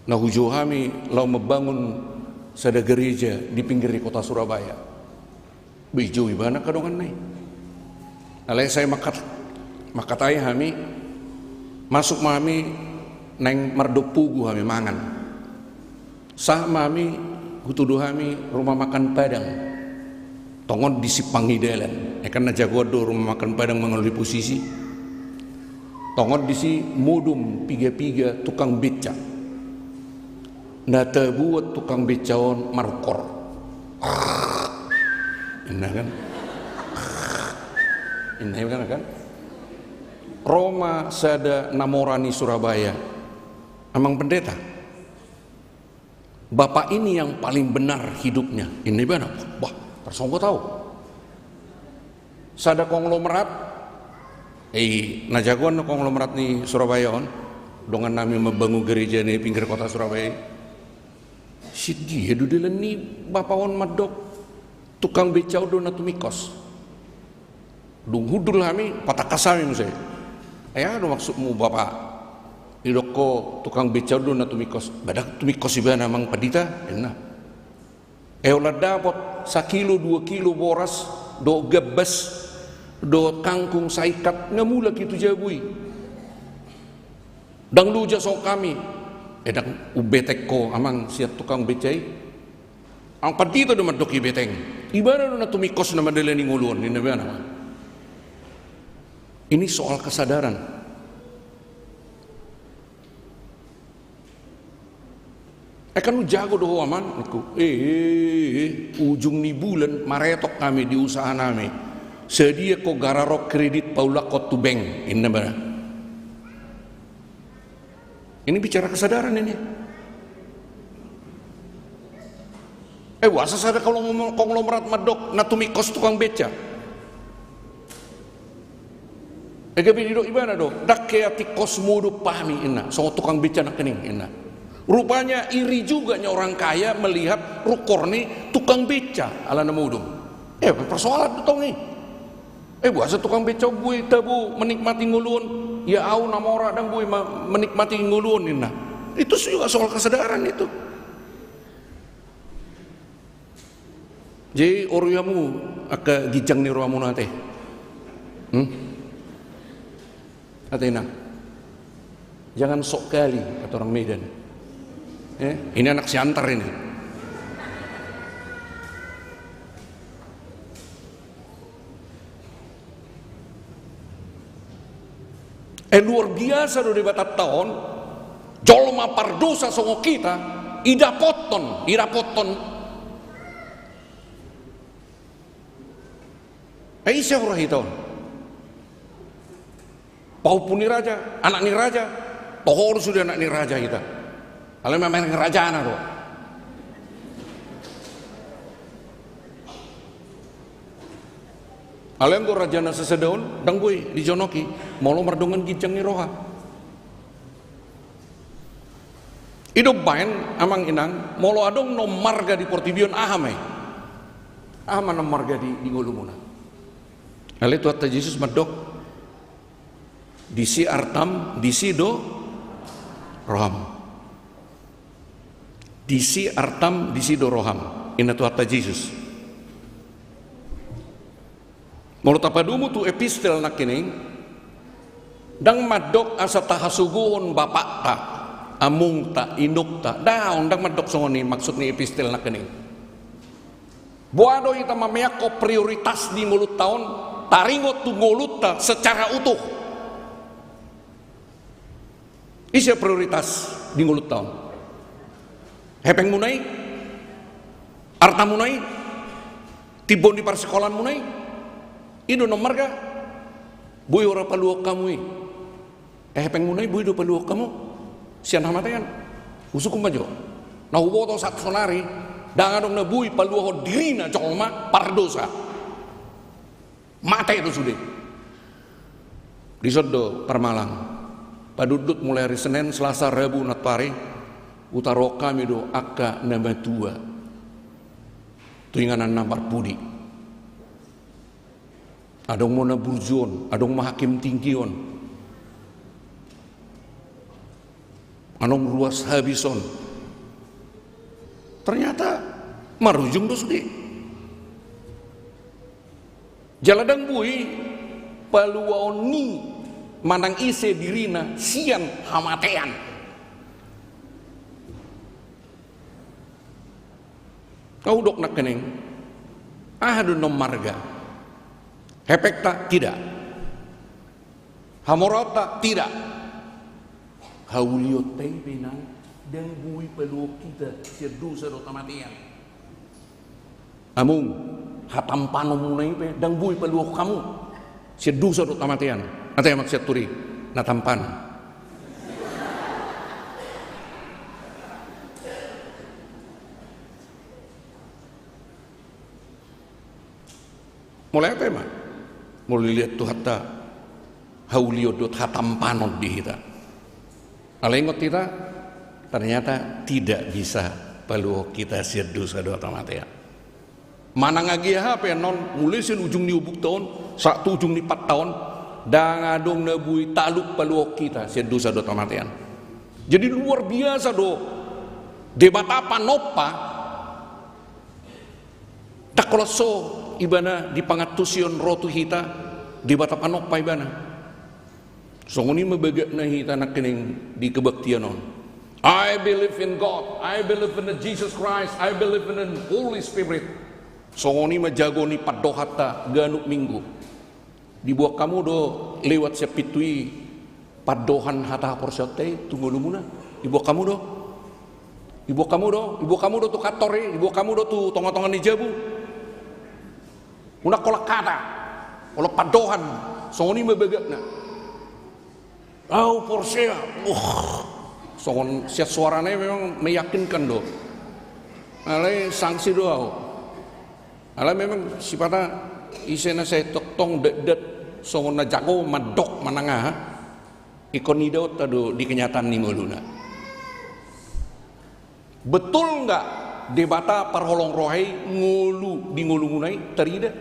na hujou hami laho mambangun sada gereja di pinggir ni kota Surabaya. Be dijou ibana angka donganna i. Alai sai mangkat-, mangkatai hami, masuk ma hami, naeng mardomu pogu hami mangan. Sahat ma hami, hutudu hami rumah makan Padang. Tongon di simpang ni dalan. E kan na jagoan do rumah makan Padang mangolu di posisi. Tongon disi modom piga-piga tukang beca. Na tabuat tukang beca on marungkor. Inna kan? Inna kan, kan? Ro ma sada na mora ni Surabaya. Amang pendeta. Bapak ini yang paling benar hidupnya. Inna ibana, bah, tarsonggot au. Sada konglomerat, eh, na jagoan na konglomerat ni Surabaya on, dongan nami mambangun gereja ni pinggir kota Surabaya. Sian dia do dalan ni bapa on mandok, tukang beca on do na tumingkos. Dung hundul hami, patangkas hami muse. "Eh, aha do maksudmu, Bapa?" "Didok ho tukang beca on do na tumingkos." "Ba ndang tumingkos ibana, Amang Pandita," ninna. "Eh, holan dapot sakilo dua kilo boras dohot gambas dohot kangkung saingkat, nga mulak i tu jabu i. Ndang loja songon hami." "Eh, ndang umbetek ho, Amang, sian tukang beca i. Amang Pandita do mandok i beteng. Ibana do na tumingkos na mandalani ngolu on," ninna ibana. Ini soal kesadaran. "Eh, kan umjago do ho, Amang," ningku. "Eh, eh, eh, eh, ujung ni bulan maretok hami di usaha nami. Sadiahon ho gararon kredit paulakhon tu bank," ninna ibana. Ini bicara kesadaran ini. Eh, boasa sada konglomerat mandok na tumingkos tukang beca? Eh, gabe didok ibana do, "Ndang hea tingkos modom hami," ninna, "songon tukang beca nangkining," ninna. Rupanya iri juga ni orang kaya melihat rukor ni tukang beca ala na modom. Eh, persoalan do tong i. Eh, boasa tukang beca on boi tabo menikmati ngolu on? Ia au na mora ndang boi ma-, menikmati ngolu on, ninna. Itu juga soal kesadaran itu. Jadi, orui hamu angka ginjang ni rohamuna, ate. Hmm? Ate, Inang. Jangan sok kali, kata orang Medan. Eh, ini anak Siantar ini. Eh, luar biasa do Debatanta on, jolma pardosa songon hita, idapothon, idapothon. Eh, ise hura hita on? Pahompu ni raja, anak ni raja, toho do sude anak ni raja hita. Alai memang rajana do. Alai anggo raja na sasada on, ndang boi dijonoki, molo mardongan ginjang ni roha. I do umbahen, Amang Inang, molo adong na ummarga di portibi on, aha ma i? Aha ma na ummarga di, di ngolumuna? Alai Tuhanta Jesus mandok, disi artam, disi do roham. Disi artam, disi do roham, ninna Tuhanta Jesus. Molo tapadomu tu epistel nangkining, ndang mandok asa tahasogohon bapakta, amongta, inongta, daong, ndang mandok songon i maksud ni epistel nangkining. Boha do hita mameakhon prioritas di ngolunta on, taringot tu ngolunta secara utuh. Ise prioritas di ngolunta on? Hepengmuna i? Artamuna i? Timbon di parsikolaanmuna i? I do na ummarga? Boi do ra paluahon hamu i? Eh, hepengmuna i boi do paluahon hamu sian hamatean? Husungkun ma jo. Na huboto sahat sonari, ndang adong na boi paluahon dirina jolma pardosa. Mate do sude. Dison do parmalang. Padutdut mulai ari Senen, Selasa, Rabu, Nantuari, hutaruhon hami do angka na matua tu inganan na marpudi. Adong ma na burju on, adong ma hakim tinggi on. Adong ruas habis on. Ternyata marujung do sude. Jala ndang boi paluahon ni manang ise dirina sian hamatean. Hudok nangkining, aha do na ummarga? Hepengta? Tidak. Hamoraonta? Tidak. Haulionta i pe, Inang, ndang boi paluahon hita sian dosa dohot hamatean. Among, hatampanonmuna i pe ndang boi paluahon hamu sian dosa dohot hamatean. Ate, Amang Sianturi, na tampan. Molo ate ma, molo dilihat Tuhanta haulion dohot hatampanon di hita. Alai ingot hita, ternyata tidak bisa paluahon hita sian dosa dohot hamatean. Manang agia hape annon, mulai sian ujung ni obukta on sahat tu ujung ni patta on, ndang adong na boi talup paluahon hita sian dosa dohot hamatean. Jadi luar biasa do Debata panompa. Ndang holan so Ibana di pangantusion ro tu hita, Debata panompa Ibana. Songon i ma bagakna hita nangkining di kebaktian on. I believe in God, I believe in Jesus Christ, I believe in the Holy Spirit. Songon i ma jago ni pandohanta ganup Minggu. Diboan hamu do lewat sian pintu i pandohan hata haporseaonta i tu ngolumuna? Diboan hamu do? Diboan hamu do? Diboan hamu do tu kantor i? Diboan hamu do tu tonga-tonga ni jabu? Unang holan hata, holan pandohan. Songon i ma bagakna. Au porsea. Uh. Songon sian soarana i memang meyakinkan do. Alai sangsi do au. Alai memang sipata ise na sai tongtong datdat songon na jago mandok manang aha, ingkon idaonta do di kenyataan ni ngoluna. Betul nggak Debata parholong roha i ngolu di ngolumuna i tarida?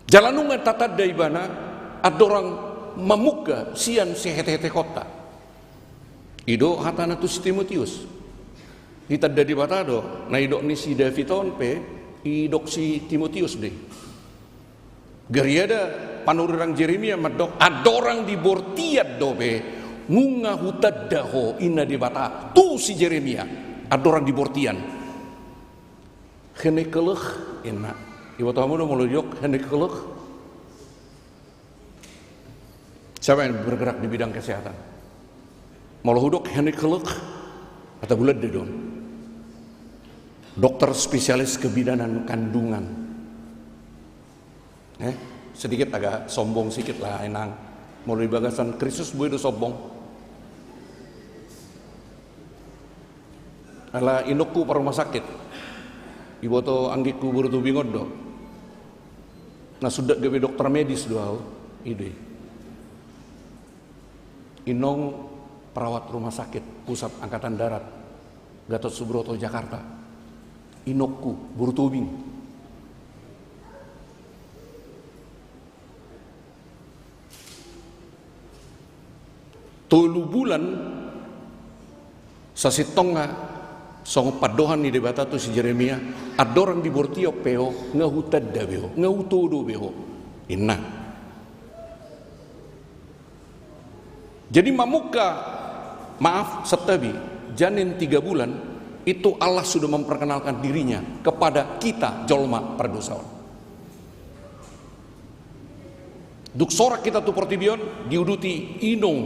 Jala nunga tatanda Ibana andorang mamungka sian siheteheteonta. I do hatana tu si Timotius. Ditanda Debata do, na didok ni si David on pe didok si Timotius do i. Gariada panurirang Jeremia mandok, andorang di bortian dope nunga hutanda ho, ninna Debata tu si Jeremia andorang di bortian. Henekelek, ninna. Diboto hamu do molo didok henekelek? Siapa yang bergerak di bidang kesehatan? Molo hudok henekelek, hata Belanda do on. Dokter spesialis kebidanan kandungan. Eh, sedikit agak sombong sikit lah, Inang. Molo di bagasan Kristus boi do sombong. Ala inongku parrumah sakit. Diboto anggingku boru Tobing on do. Na sundat gabe dokter medis do au, i do i. Inong perawat rumah sakit pusat angkatan darat Gatot Subroto Jakarta. Inongku boru Tobing. Tolu bulan sasintongna songon pandohan ni Debata tu si Jeremia, andorang di bortian pe ho, nga hutanda be ho, nga hutodo be ho, ninna. Jadi mamungka, maaf, santabi, janin tiga bulan, itu Allah sudah memperkenalkan dirinya kepada kita jolma pardosa on. Dung sorak hita tu portibi on, diuduti inong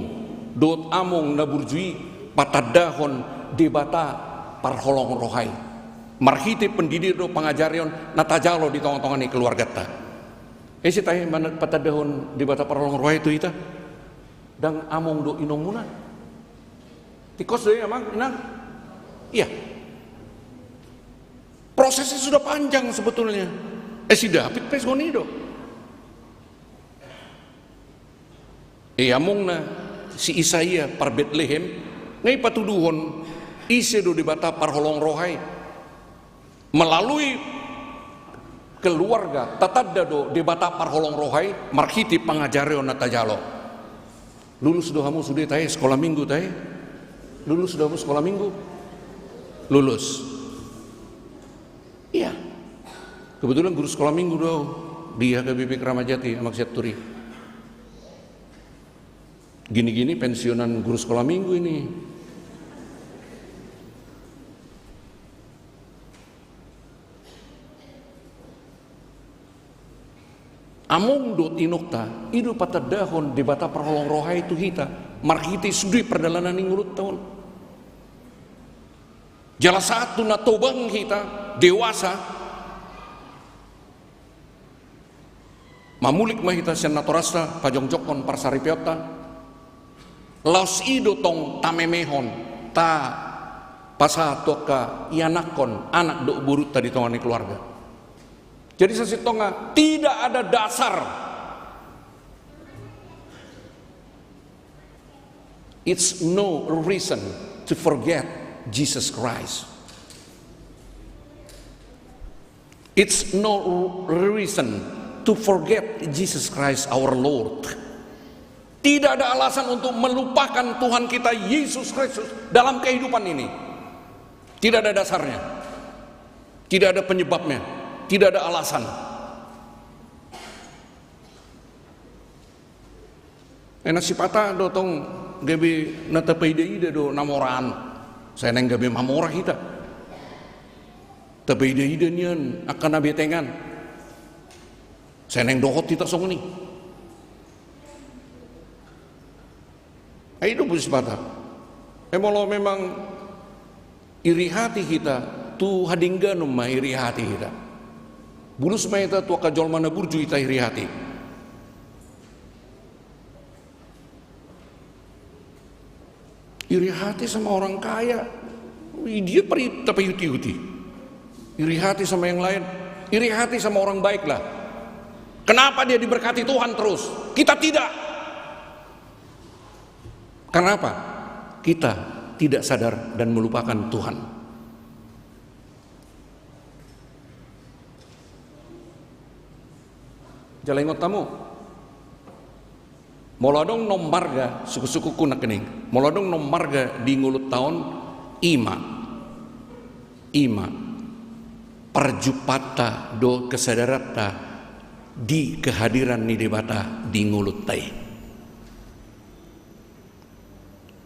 dohot among na burju i patandahon Debata parholong roha i. Marhite pendidikan dohot pangajarion na tajalo di tongatonga ni keluarganta. Ise tahe manang patandahon Debata parholong roha i tu hita? Ndang among dohot inongmuna? Tingkos do i, Amang, Inang? Iya. Prosesnya sudah panjang sebetulnya. Eh, si David pe songon i do. Eh, amongna si Isaia par Betlehem, nga i patuduhon ise do Debata parholong roha i. Melalui keluarga, tatanda do Debata parholong roha i, marhite pangajarion na tajalo. Lulus do hamu sude tahe sekolah minggu tahe? Lulus do hamu sekolah minggu? Lulus. Iya. Kebetulan guru sekolah minggu do au di H K B P Kramat Jati, Amang Sianturi. Gini-gini pensiunan guru sekolah minggu ini. Among dohot inongta, i do patandahon Debata parholong roha i tu hita, marhite sude pardalanan ni ngolunta on. Jala sahat tu na tobang hita, dewasa, mamulik ma hita sian natorasta, pajongjongkon parsaripeonta. Laos i do tong tamemehon, tapasahat tu angka ianakhon, anak dohot borunta di tonga ni keluarga. Jadi sasintongna tidak ada dasar. It's no reason to forget Jesus Christ. It's no reason to forget Jesus Christ our Lord. Tidak ada alasan untuk melupakan Tuhan kita Yesus Kristus dalam kehidupan ini. Tidak ada dasarnya. Tidak ada penyebabnya. Tidak ada alasan. Ena sipata do tong gabe na tapaidaida do na mora an. Sai naeng gabe mamora hita. Tapaidaida nian angka na betengan. Sai naeng dohot hita songon i. Ai do bulus sipata. E molo memang iri hati hita, tu hadengganon ma iri hati hita. Bulus ma hita tu angka jolma na burju hita iri hati. Iri hati sama orang kaya, dia peri tapaiuti-uti. Iri hati sama yang lain, iri hati sama orang baik lah. Kenapa dia diberkati Tuhan terus? Kita tidak. Karena apa? Kita tidak sadar dan melupakan Tuhan. Jala ingot hamu, molo adong na ummarga, suku-sukuku nangkining, molo adong na ummarga di ngolunta on, ima, ima parjumpangta do kesadaranta di kehadiran ni Debata di ngolunta i.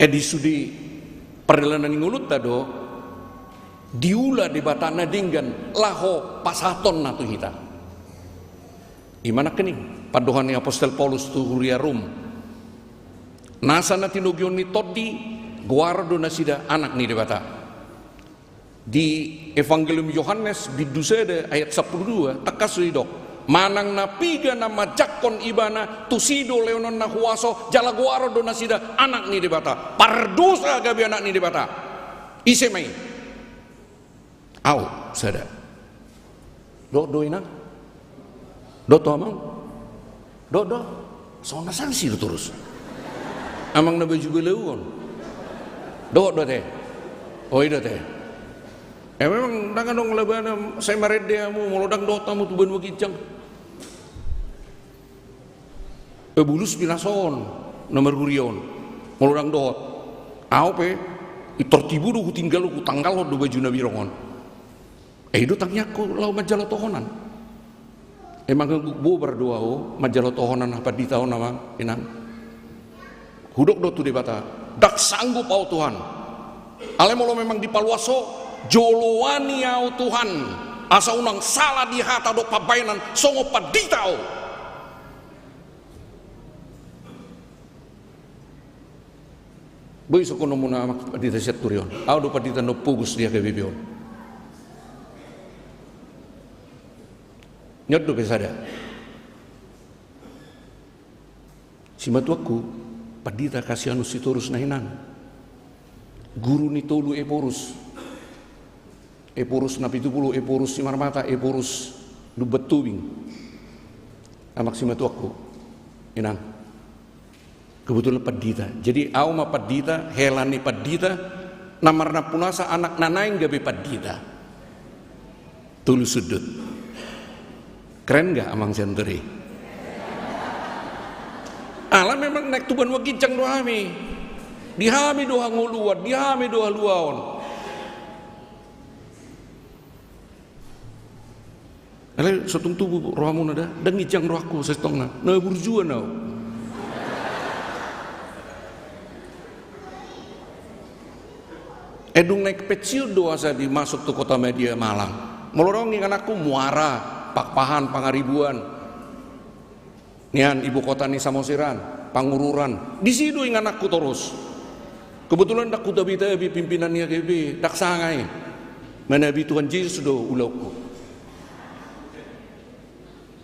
E di sude pardalanan ni ngolunta do diula Debata na denggan laho pasahatonna tu hita. Ima nangkining pandohan ni apostel Paulus tu huria Rom. Nasa na tinogion ni Tondi, goaron do nasida anak ni Debata. Di Evangelium Yohanes bindu sada ayat sampulu dua, tangkas do didok, manang na piga na manjangkon ibana, tusi do lehonon na huaso, jala goaron do nasida anak ni Debata. Pardosa gabe anak ni Debata. Ise ma i? Au sada. Dohot do inang? Dohot do amang? Dohot do? Songon na sansi do torus. Amang na baju balauon. Dohot do ate? O i do ate. E memang ndang adong labana sai marende hamu molo ndang dohot hamu tu banua ginjang. E bulus pe na son na marhuria on. Molo ndang dohot. Au pe, i tortibu do hutinggal, hutanggalhon do baju na birong on. E i do tangiangku laho manjalo tohonan. E mangangguk bobar do au manjalo tohonan hapandita on amang inang. Hudok do tu Debata, ndang sanggup au Tuhan. Alai molo memang dipaluas Ho, joloani au Tuhan. Asa unang sala di hata dohot pambahenan songon pandita au. Boi sohononmuna amang pandita Sianturi on. Au do pandita na umpogus di H K B P on. Nion dope sada. Simatuangku, Pandita Kasianus Sitorus na hinan. Guru ni tolu Ephorus. Ephorus na pitupulu, Ephorus Simarmata, Ephorus Lumban Tobing. Amang simatuangku, inang. Kebetulan pandita. Jadi au ma pandita, hela ni pandita, na marnampunasa anak na naeng gabe pandita. Tolu sundut. Keren nggak amang Sianturi? Ala memang naeng tu banua ginjang do hami. Di hami do hangoluan, di hami do haluaon. Alai so tung tubu rohamuna da, ndang ginjang rohangku sasintongna, na burjuan au. E dung naeng pensiun do asa dimasuk tu Kota Madya Malang. Molo adong ingananku Muara, Pakpahan, Pangaribuan. Nian ibu kota ni Samosir an, Pangururan. Disi do ingananku torus. Kebetulan ndang hutabi-tabi pimpinan ni H K B P, ndang sanga i. Manabi Tuhan Jesus do ulaonku.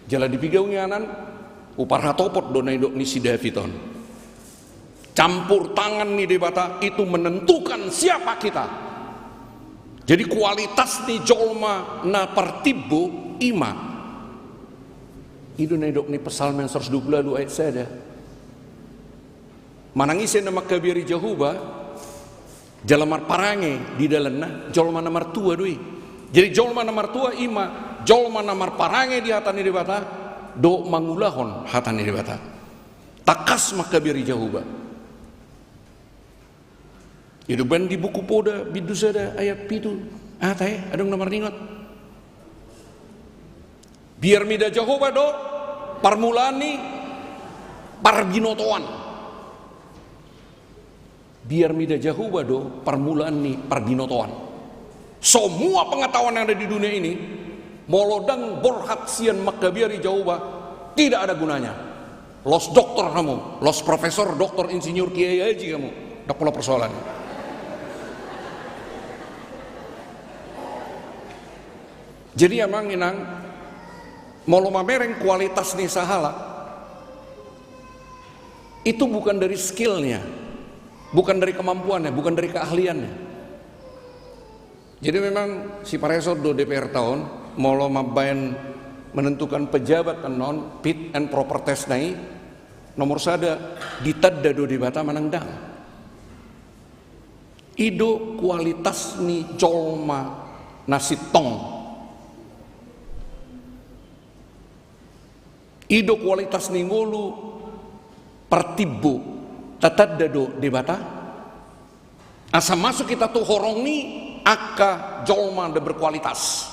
Jala di piga inganan, uparhatopot do na nidok ni si David on. Campur tangan ni Debata itu menentukan siapa kita. Jadi kualitas ni jolma na partimbo ima. I do na nidok ni Psalmen saratus dua pulu ualu ayat sada. Manang ise na mangkabiari Jahowa, Jala marparange di dalanna jolma na martua do i. Jadi jolma na martua i ma jolma na marparange di hata ni Debata dohot mangulahon hata ni Debata. Tangkas mangkabiari Jahowa. Ido baen di Buku Poda bindu sada ayat pitu. Aha tahe, adong na marningot? Biar mida Jahowa do parmulaan ni parbinotoan. Biar mida Jahowa do parmulaan ni parbinotoan. Semua pengetahuan yang ada di dunia ini, molo ndang borhat sian mangkabiari Jahowa, tidak ada gunanya. Los doktor hamu, los profesor, doktor, insinyur, kiai haji hamu, ndang pola persoalan. Jadi amang inang, molo mamereng kualitas ni sahalak, itu bukan dari skillnya, bukan dari kemampuannya, bukan dari keahliannya. Jadi memang siparesort do D P R ta on, molo mambaen menentukan pejabat annon, fit and proper test na i, nomor sada, ditanda do Debata manang ndang. I do kualitas ni jolma na sintong. I do kualitas ni ngolu partimbo, tatanda do Debata. Asa masuk hita tu horong ni angka jolma na berkualitas.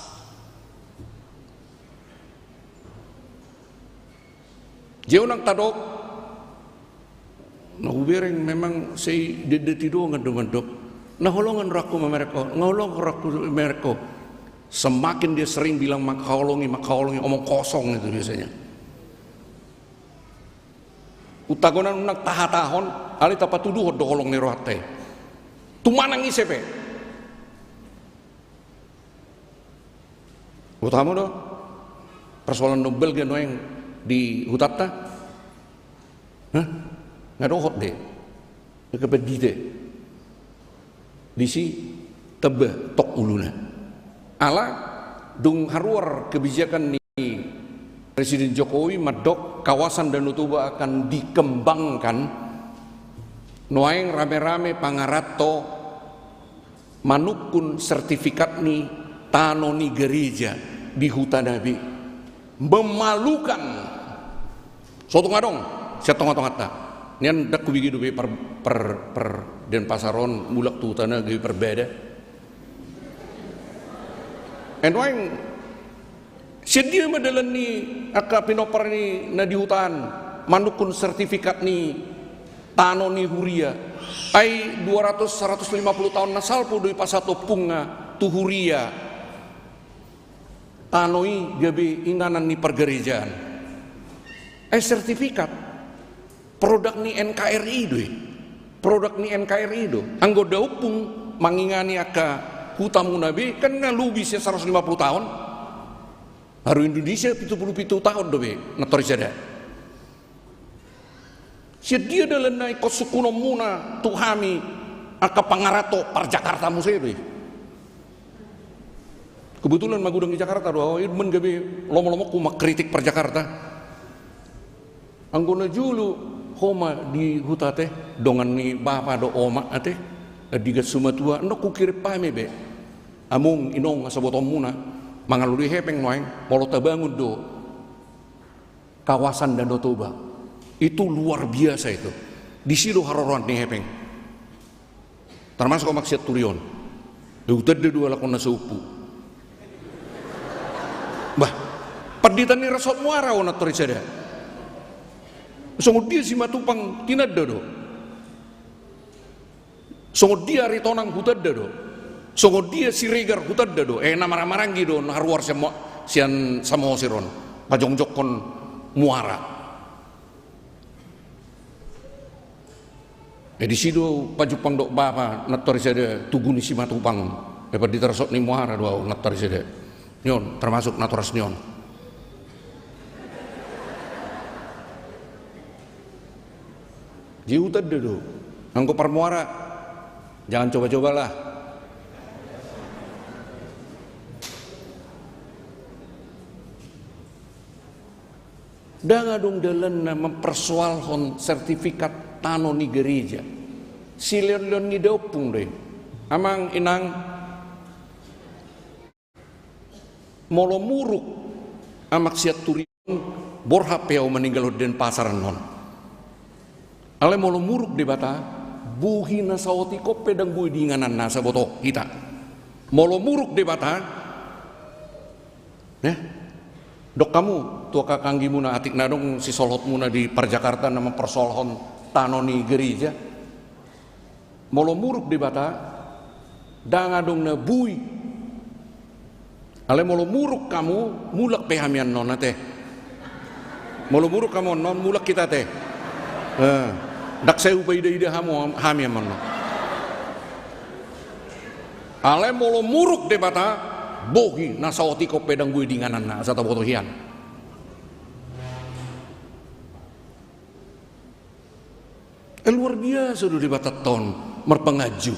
Jei unang tadok, na hubereng memang sai dendeti dongan do mandok. Na holongan rohangku mamereng ho, na holongan rohangku mamereng ho. Semakin dia sering bilang mangkaholongi, mangkaholongi, omong kosong itu biasanya. Utagonan unang tahatahon, alai tapatuduhon do holong ni rohanta i. Tumanang ise pe. Boto hamu do? Persoalan nombel ge nuaeng di hutanta. Hah? Nga dohot be. Nga pandite. Disi tamba tok uluna. Ala dung haruar kebijakan ni Presiden Jokowi mandok kawasan Danau Toba akan dikembangkan, nuaeng rame-rame pangaranto manungkun sertifikat ni tano ni gareja di huta na be. Memalukan. Sotung adong sian tonga-tonganta. Nian ndang hubege dope per, per, per Denpasar on mulak tu hutana gabe parbada. Ai nuaeng sian dia ma dalan ni angka pinompar ni na di huta an manungkun sertifikat ni tano ni huria. Ai dua ratus, seratus lima puluh taon na salpu do i pasahat ompungna tu huria. Tano i gabe inganan ni pargarejaan. Ai sertifikat. Produk ni N K R I do i. Produk ni N K R I do. Anggo da ompung mangingani angka hutamuna be, kan nga lobi sian saratus lima puluh taon. Haru Indonesia pitu puluh pitu taon do be, na tor i sada. Sian dia dalanna ingkon sungkunonmuna tu hami angka pangaranto par Jakarta muse do i. Kebetulan magodang di Jakarta do ahu, i do umbahen gabe lomo-lomongku mangkritik par Jakarta. Anggo na jolo ho ma di huta ate, dongan ni bapa do oma ate, andigan sumatua, ndang hukirim hami be. Among, inong, asa botoonmuna, mangalului hepeng nuaeng, molo tabangun do kawasan Danau Toba. Itu luar biasa itu. Disi do haroroan ni hepeng. Termasuk amak sian Turion. Hutanda do halak on na saompu. Bah, panditan ni Resort Muara on na tor i sada. Songon dia Simatupang tinanda do. Songon dia Aritonang hutanda do. Songon dia Siregar hutanda do. Eh, na marhahamaranggi do na haruar sian, sian Samosir on. Pajongjongkon muara. Eh, disi do pajumpang dohot bapa na tor i sada tugu ni Simatupang. Eh, pandita Resort ni Muara do ahu na tor i sada. Ni on, termasuk natoras ni on. Di hutanda do. Anggo par muara, jangan coba-cobalah. Ndang adong dalanna mempersoalhon sertifikat tano ni gareja. Silehon-lehon ni da ompung do i. Amang inang, molo muruk Amak Sianturi on, borhat pe ahu maninggalhon Denpasar annon. Alai molo muruk Debata, bohi na saotik on pe ndang boi di ingananna asa boto hita. Molo muruk Debata, ya, dok hamu tu angka anggi muna, atik na adong sisolhot muna di parjakarta na mamparsoalhon tano ni gereja. Molo muruk Debata, ndang adong na boi. Alai molo muruk hamu, mulak pe hami annon ate. Molo muruk hamu annon, mulak hita ate. Eh, ndang sai hupaida-ida hamu, hami annon. Alai molo muruk Debata, bohi na saotik on pe ndang boi di ingananna asa taboto hian. Eh, luar biasa do Debatanta on marpanganju.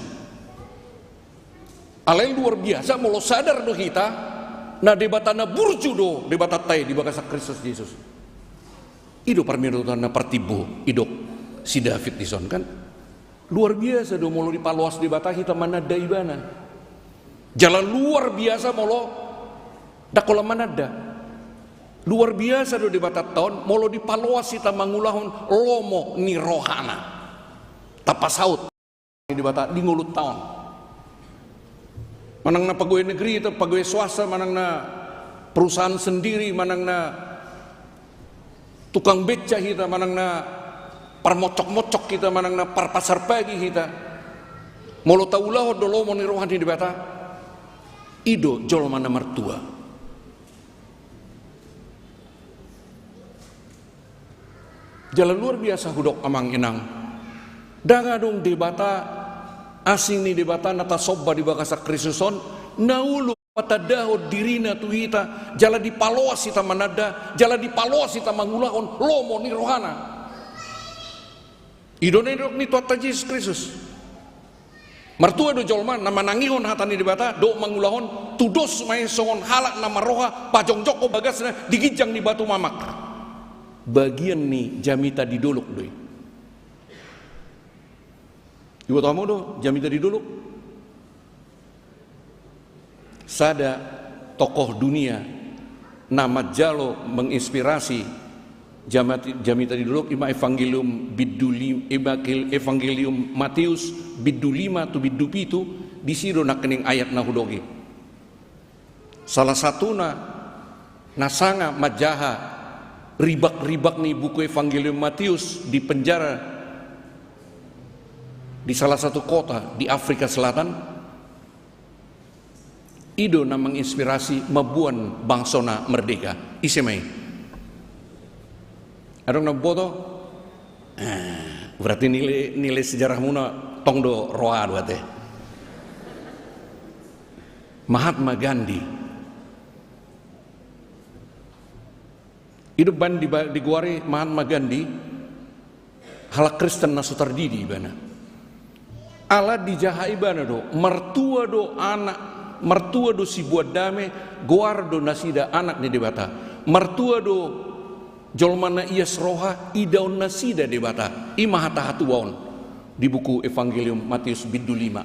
Alai luar biasa molo sadar do hita na Debata na burju do Debatanta i di bagasan Kristus Jesus. I do parminotoan na partimbo didok si David dison, kan? Luar biasa do molo dipaloas Debata hita mananda Ibana. Jala luar biasa molo ndang holan mananda. Luar biasa do Debatanta on molo dipaloas hita mangulahon lomo ni rohana. Tapasaut Debata di ngolunta on. Manang na pegawai negeri, pegawai swasta, manang na perusahaan sendiri, manang na tukang beca hita, manang na parmocok-mocok hita, manang na parpasar pagi hita. Molo taulahon do lomo ni roha ni Debata, i do jolma na martua. Jala luar biasa hudok amang inang. Ndang adong Debata, asing ni Debata na tasomba di bagasan Kristus on, na olo patandahon dirina tu hita, jala dipaloas hita mananda, jala dipaloas hita mangulahon lomo ni rohana. I do na nidok ni Tuhanta Jesus Kristus. Martua do jolma na manangihon hata ni Debata dohot mangulahon, tudos ma i songon halak na marroha pajongjongkon bagasna di ginjang ni batu mamak. Bagian ni jamita di dolok do i. Iboto hamu do jamita di dolok? Sada tokoh dunia na manjalo menginspirasi jamati-, jamita di dolok, ima Evangelium bindu li-, Evangel-, Evangelium Mateus bindu lima tu bindu pitu, disi do nangkining ayat na hudok i. Salah satuna na sanga manjaha ribak-ribak ni buku Evangelium Mateus di penjara di salah satu kota di Afrika Selatan, i do na menginspirasi mamboan bangsona merdeka. Ise ma i? Adong na boto? Eh, berarti nilai, nilai sejarah muna tong do roa do ate. Mahatma Gandhi. I do umbaen di, digoari Mahatma Gandhi, halak Kristen na so tardidi ibana. Ala dijaha ibana do, martua do anak, martua do sibuan dame, goar do nasida anak ni Debata. Martua do jolma na ias roha, idaon nasida Debata. I ma hata hatuaon di buku Evangelium Mateus bindu lima.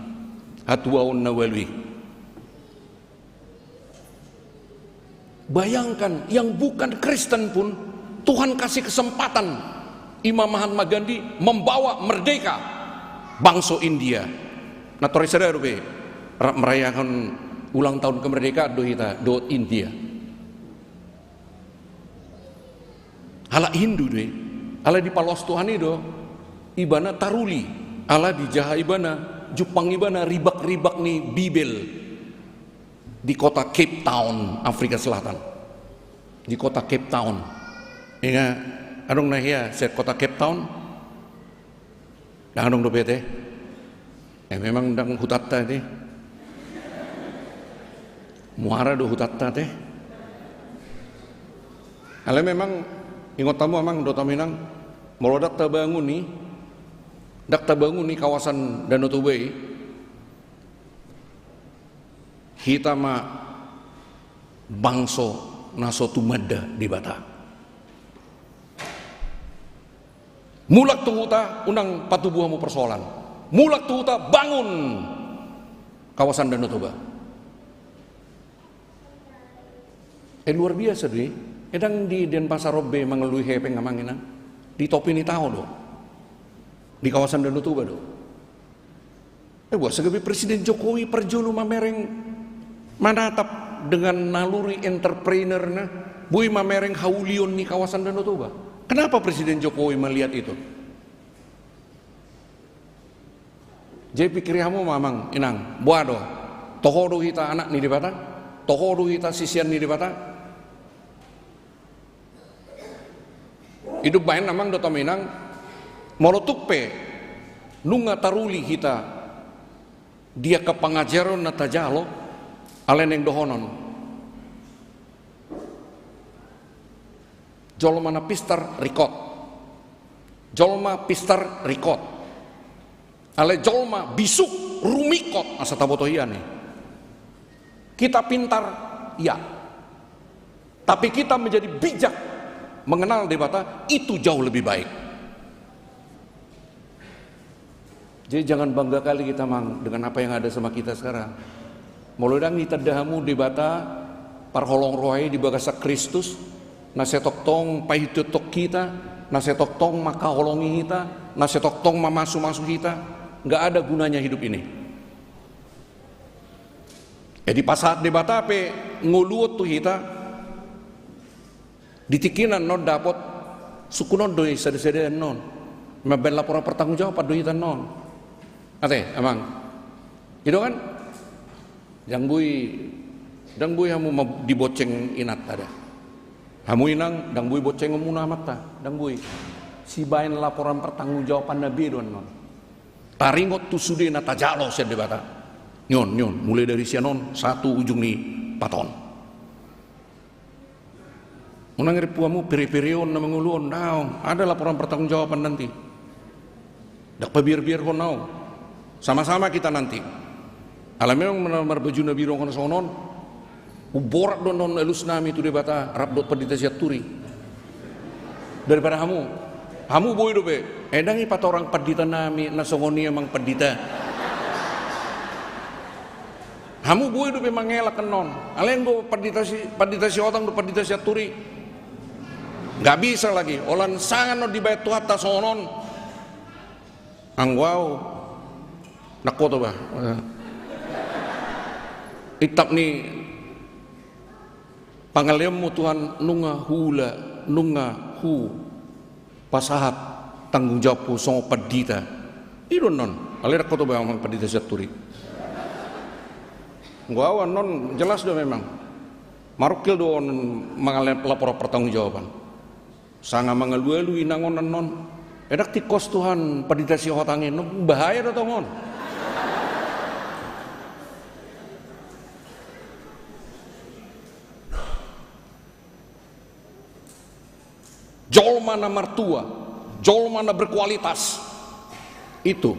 Hatuaon na ualu i. Bayangkan, yang bukan Kristen pun Tuhan kasih kesempatan, ima Mahatma Gandhi membawa merdeka bangso India. Na torang sada dope ra-, merayakan ulang tahun kemerdekaan do hita dohot India. Halak Hindu do i, ala dipaloas Tuhan i do ibana taruli, ala dijaha ibana, jumpang ibana ribak-ribak ni Bibel di kota Cape Town, Afrika Selatan. Di kota Cape Town. Inga, adong na hea sian kota Cape Town? Ndang adong dope ate. Eh, memang ndang hutanta ate. Muara do hutanta ate. Alai memang ingot hamu amang dohot hamu inang, molo ndang tabangun i, ndang tabangun i kawasan Danau Toba i, hita ma bangso na so tumanda Debata. Mulak tu huta, unang patubu hamu persoalan. Mulak tu huta, bangun. kawasan Danau Toba. Eh, luar biasa do i. Eh, ndang di Denpasar on be mangalului hepeng, amang inang. Di topi ni tao do. Di kawasan Danau Toba do. Eh, boasa gabe Presiden Jokowi parjolo mamereng, manatap dengan naluri entrepreneurna, boi mamereng haulion ni kawasan Danau Toba? Kenapa Presiden Jokowi melihat itu? Jadi pikiri hamu ma, amang inang, boha do? Toho do hita anak ni Debata? Toho do hita sisean ni Debata? I do umbahen, amang dohot hamu inang, molo tung pe nunga taruli hita di angka pangajaron na tajalo, alai naeng dohonon. Jolma na pistar ringkot. Jolma pistar ringkot. Alai jolma bisuk rumingkot, asa taboto hian i. Kita pintar, iya. Tapi kita menjadi bijak, mengenal Debata, itu jauh lebih baik. Jadi jangan bangga kali kita, amang, dengan apa yang ada sama kita sekarang. Molo ndang ditanda hamu Debata parholong roha i di bagasan Kristus, na sai tongtong paihutihut hita, na sai tongtong mangkaholongi hita, na sai tongtong mamasumasu hita, nggak ada gunanya hidup ini. Eh, dipasahat Debata pe ngolu on tu hita, di tingki na annon dapot, sungkun on do i sadasada annon. Mambaen laporan pertanggungjawaban do hita annon. Ate, amang. I do kan? Ndang boi, ndang boi hamu ma-, dibonceng inanta da. Hamu inang, ndang boi boncengonmuna amanta, ndang boi. Sibaen laporan pertanggungjawabanna be do annon. Taringot tu sude na tajalo sian Debata. Ni on, ni on, mulai dari sian on sahat tu ujung ni pat on. Unang rimpu hamu pere-pere on na mangolu on, daong, ada laporan pertanggungjawaban nanti. Ndang pabiar-biarhon ahu. Sama-sama kita nanti. Ala memang mar-, marbaju na biru on songon on. Umborat do annon alusnami tu Debata rap dohot Pandita Sianturi. Daripada hamu. Hamu boi dope. Eh, ndang i patorang panditanami na songon i, amang pandita. Hamu boi dope mangelak annon. Alai anggo Pandita Si-, Pandita Sihotang dohot Pandita Sianturi, nggak bisa lagi. Holan sanga annon dibaen Tuhanta songon on. Anggo ahu, ndang hoto bah. Intap ni pangaleonmu Tuhan, nunga huula, nunga hupasahat tanggung jawabku songon pandita. I do annon, alai ndang hoto bah, amang pandita Sianturi. Anggo ahu annon jelas do memang. Marungkil do on mangalean laporan pertanggungjawaban. Sanga mangalualu inang on annon. Eh, ndang tingkos Tuhan, Pandita Sihotang i, bahaya do tongon. Jolma na martua, jolma na berkualitas. Itu.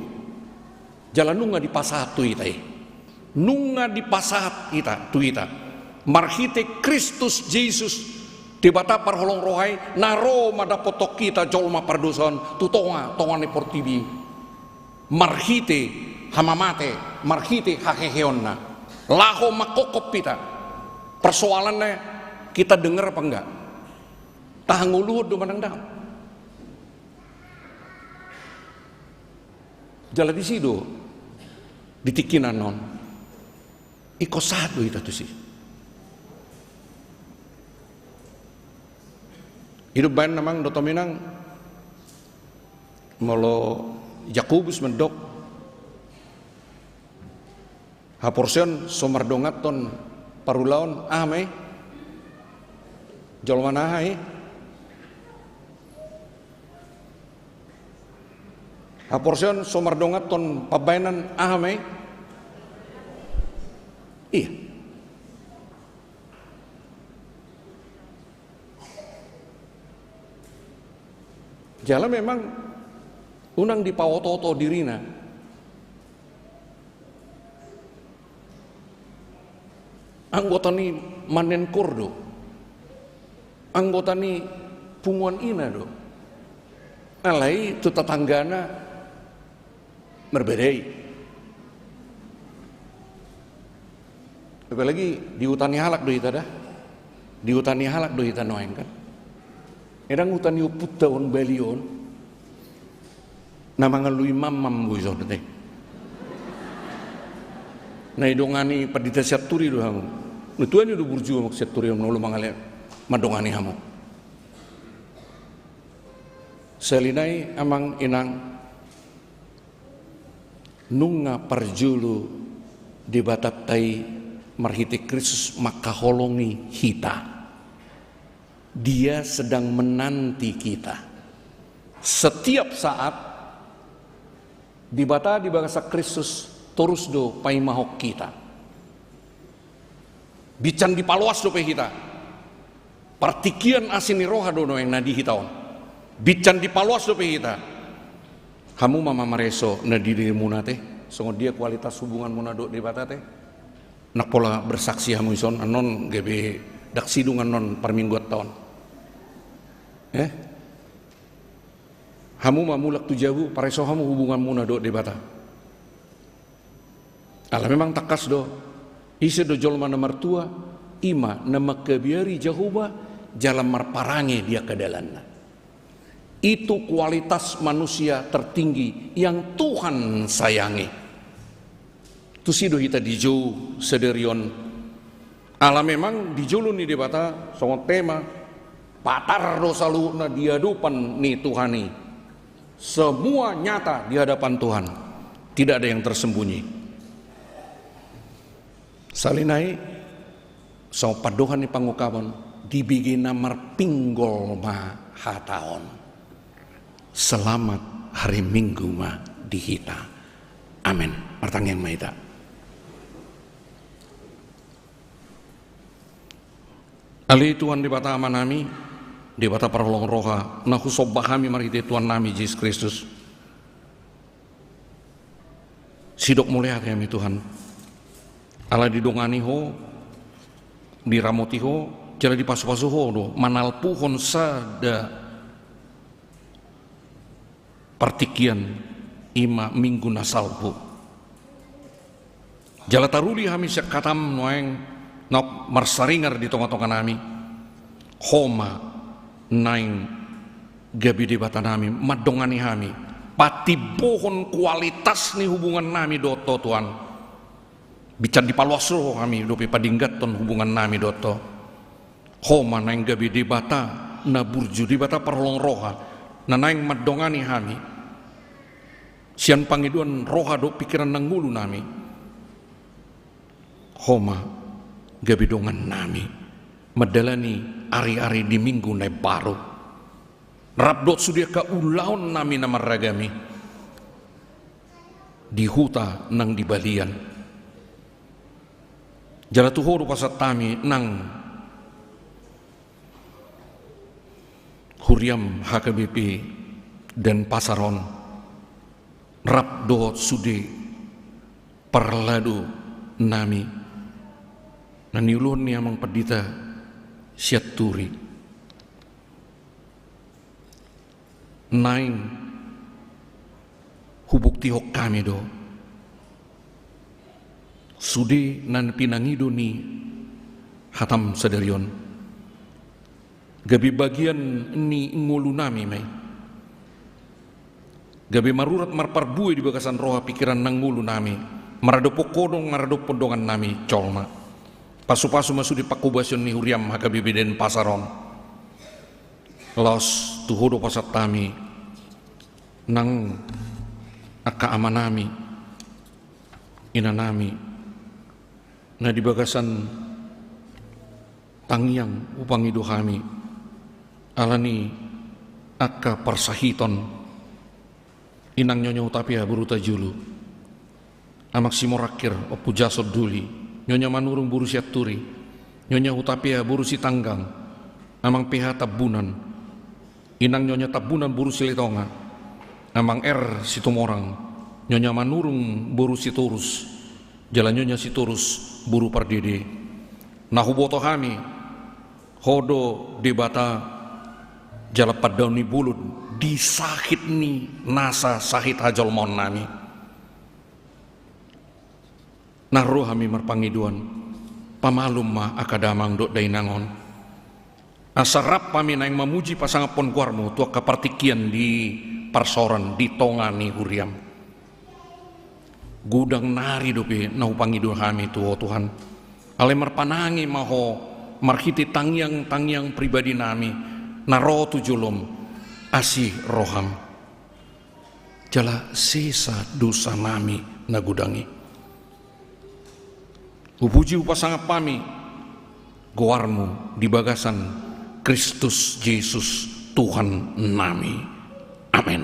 Jala nunga dipasahat tu hita i. Nunga dipasahat hita, tu hita. Marhite Kristus Jesus, Debata parholong roha i, na ro mandapothon hita jolma pardosa on tu tonga-tonga ni portibi i. Marhite hamamate, marhite haheheonna. Laho mangkophop hita. Persoalannya, kita dengar apa enggak? Tahangoluhon do manang daong. Jala disi do, di tingki na annon. Ingkon sahat do hita tusi. I do umbahen, amang dohot hamu inang, molo Jakobus mandok, haporseaon so mardonganhon parulaon, aha ma i? Jolma na aha i? Haporseaon so mardonganhon pambahenan, aha ma i? Iya. Jala memang unang dipaotooto dirina. Anggota ni manenkor do. Anggota ni punguan ina do. Alai tu tatanggana marbeda i. Apalagi di huta ni halak do hita da. Di huta ni halak do hita nuaeng kan. Ndang huta ni ompunta on, bali on. Na mangalului mamam boi songon i. Na didongani pandita Sianturi do hamu. Na tuani do burju hamu Sianturi on, na olo mangale mandongani hamu. Sahali nai amang inang, nunga parjolo Debatanta i marhite Kristus mangkaholongi hita. Dia sedang menanti kita. Setiap saat Debata di bagasan Kristus torus do paimahon hita. Binsan dipaloas dope hita. Partingkian asi ni roha do nuaeng na di hita on. Binsan dipaloas dope hita. Hamu ma mamareso na di dirimuna te, songon dia kualitas hubunganmuna dohot Debata te. Ndang pola bersaksi hamu dison, annon gabe ndang sidung annon parmingguanta on. Eh? Hamu ma mulak tu jabu, pareso hamu hubunganmuna dohot Debata. Ala memang tangkas do, ise do jolma na martua, i ma na mangkabiari Jahowa jala marparange di angka dalanna. Itu kualitas manusia tertinggi yang Tuhan sayangi. Tusi do hita dijou sadari on. Ala memang di jolo ni Debata songon tema, patar do saluhutna di adopan ni Tuhan i. Semua nyata di hadapan Tuhan. Tidak ada yang tersembunyi. Sahali nai, songon pandohan ni pangungkapon, dibege na marpinggol ma hata on. Selamat hari Minggu ma di hita. Amen. Martangiang ma hita. Ale Tuhan Debata Amanami, Debata parholong roha, na husomba hami marhite Tuhannami Jesus Kristus. Sidok mauliate hami Tuhan. Ala didongani Ho, diramoti Ho, jala dipasupasu Ho do manalpuhon sada partingkian, i ma Minggu na salpu. Jala taruli hami sian hatam nuaeng na marsaringar di tongatonganami. Ho ma naeng gabe Debatanami, mandongani hami, patimbohon kualitas ni hubungannami dohot Ho Tuhan. Binsan dipaloas roha hami dope padinggathon hubungannami dohot Ho. Ho ma naeng gabe Debata na burju, Debata parholong roha, na naeng mandongani hami sian pangidoan roha dohot pingkiran nang ngolunami. Ho ma gabe dongannami mandalani ariari di Minggu na imbaru, rap dohot sude angka ulaonnami na marragam i di huta nang di balian. Jala tu Ho do pasahat hami nang huriam H K B P Denpasar on, rap dohot sude parladonami na niuluhon ni amang pandita Sianturi. Naeng hubuktihon hami do sude na pinangido ni hatam sadari on gabe bagian ni ngolunami ma i. Gabe marurat marparbue di bagasan roha pingkiran nang ngolunami maradophon Ho dohot maradophon dongannami jolma. Pasupasu ma sude pangkobasion ni huriam H K B P Denpasar on. Laos tu Ho do pasahat hami nang angka amanami, inanami, na di bagasan tangiang hupangido hami ala ni angka parsahiton. Inang Nyonya Hutapea boru Tajulu, Amang Simorangkir, Ompu Jason Duli, Nyonya Manurung boru Sianturi, Nyonya Hutapea boru Sitanggang, Amang P H Tambunan, Inang Nyonya Tambunan boru Silitonga, Amang R Situmorang, Nyonya Manurung boru Sitorus, jala Nyonya Sitorus boru Pardede. Na huboto hami, Ho do Debata jala pandaon ni bolon di sahit ni nasa sahit hajolmaonnami. Naeng ro hami marpangidoan Pamalum ma angka damang dohot dainang on, asa rap hami naeng mamuji pasangaphon goarmu tu angka partingkian di parsaoran di tonga ni huriam. Godang nari dope na hupangido hami tu Ho Tuhan. Alai marpanangi ma Ho marhite tangiang-tangiang pribadi nami na ro tu jolom, asi roham. Jala sesa dosa nami na godang i. Hupuji hupasangap hami goarmu di bagasan Kristus Jesus Tuhan nami. Amen.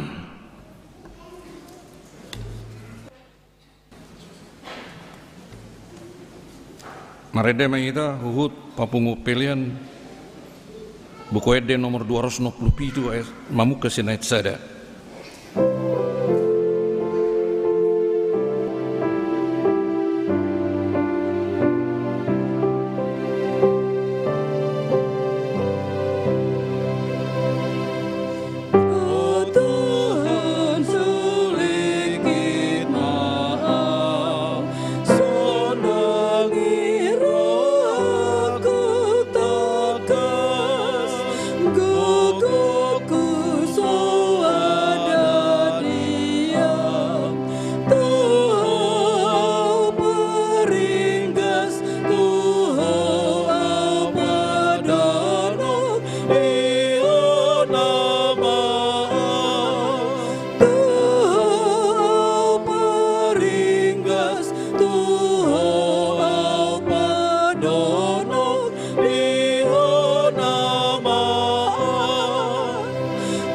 Marende ma hita huhut papungu pelean Buku Ende nomor dua ratus enam puluh pitu, ayat mamungka sian ayat sada. Tuhan, sulik ma au, sonang i rohangku tangkas, gogoku so ada di Ho. Tuhan, au paringgas, Tuhan, au padohononhon, di Ho nama au. Tuhan, au paringgas, Tuhan, au padohononhon, di Ho nama au.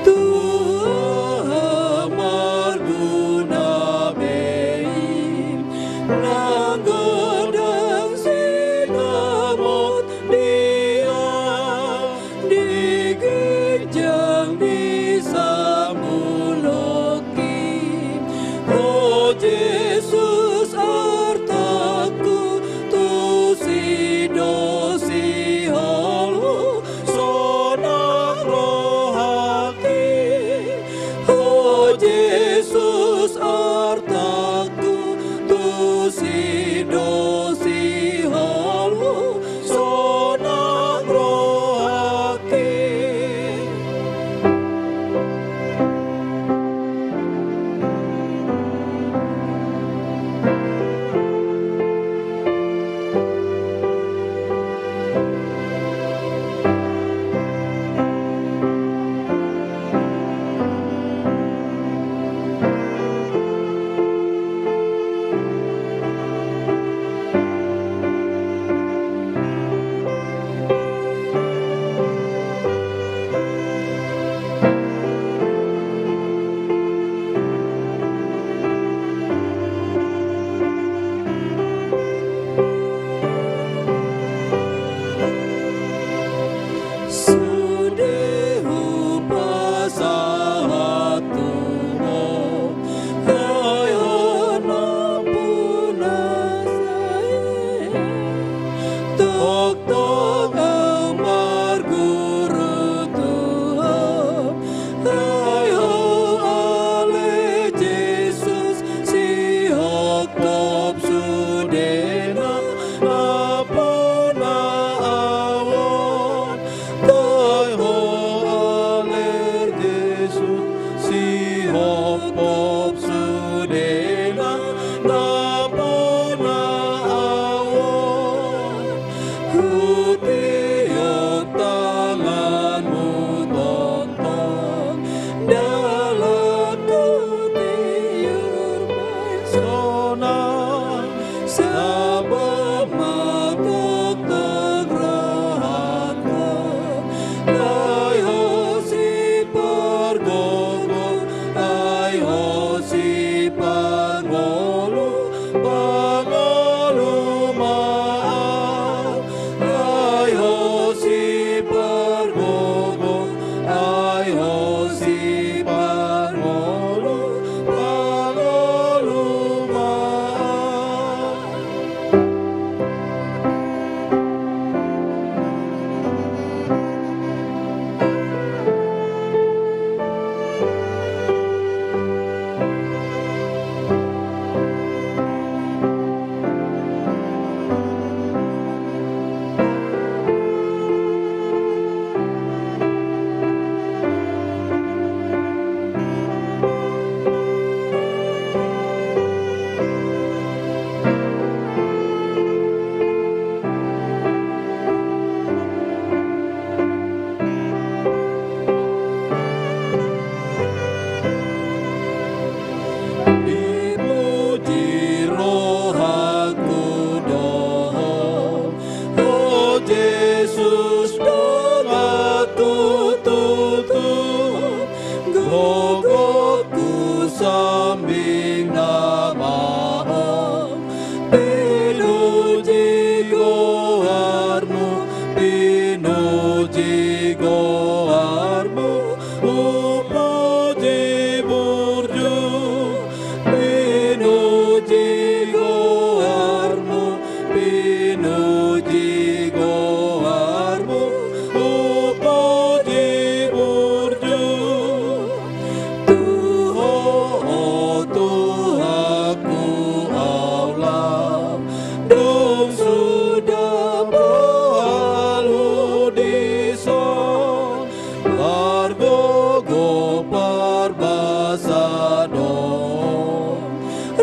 Tuhan, marguna be i nang godang sinamot di au, di ginjang di sampulok i. Ho Jesus artangku, tusi do sihol hu, sonang rohangki. Ho Jesus artangku, tusi do sihol hu, sonang rohangki. Sude hupasahat tu Ho, ai Ho nampuna sai. Tongtong au marguru tu Ho, ai Ho ale Jesus, sihophop sudena nampuna au on. Ai Ho ale Jesus, sihophop sudena nampuna au on. Hutiop tanganmu tongtong, dalanku tiur ma i sonang. Sabam ma tongtong rohangku, ai Ho sipargogo, ai Ho siparngolu, pangolu ma au. Ai Ho sipargogo, ai Ho siparngolu, pangolu ma au.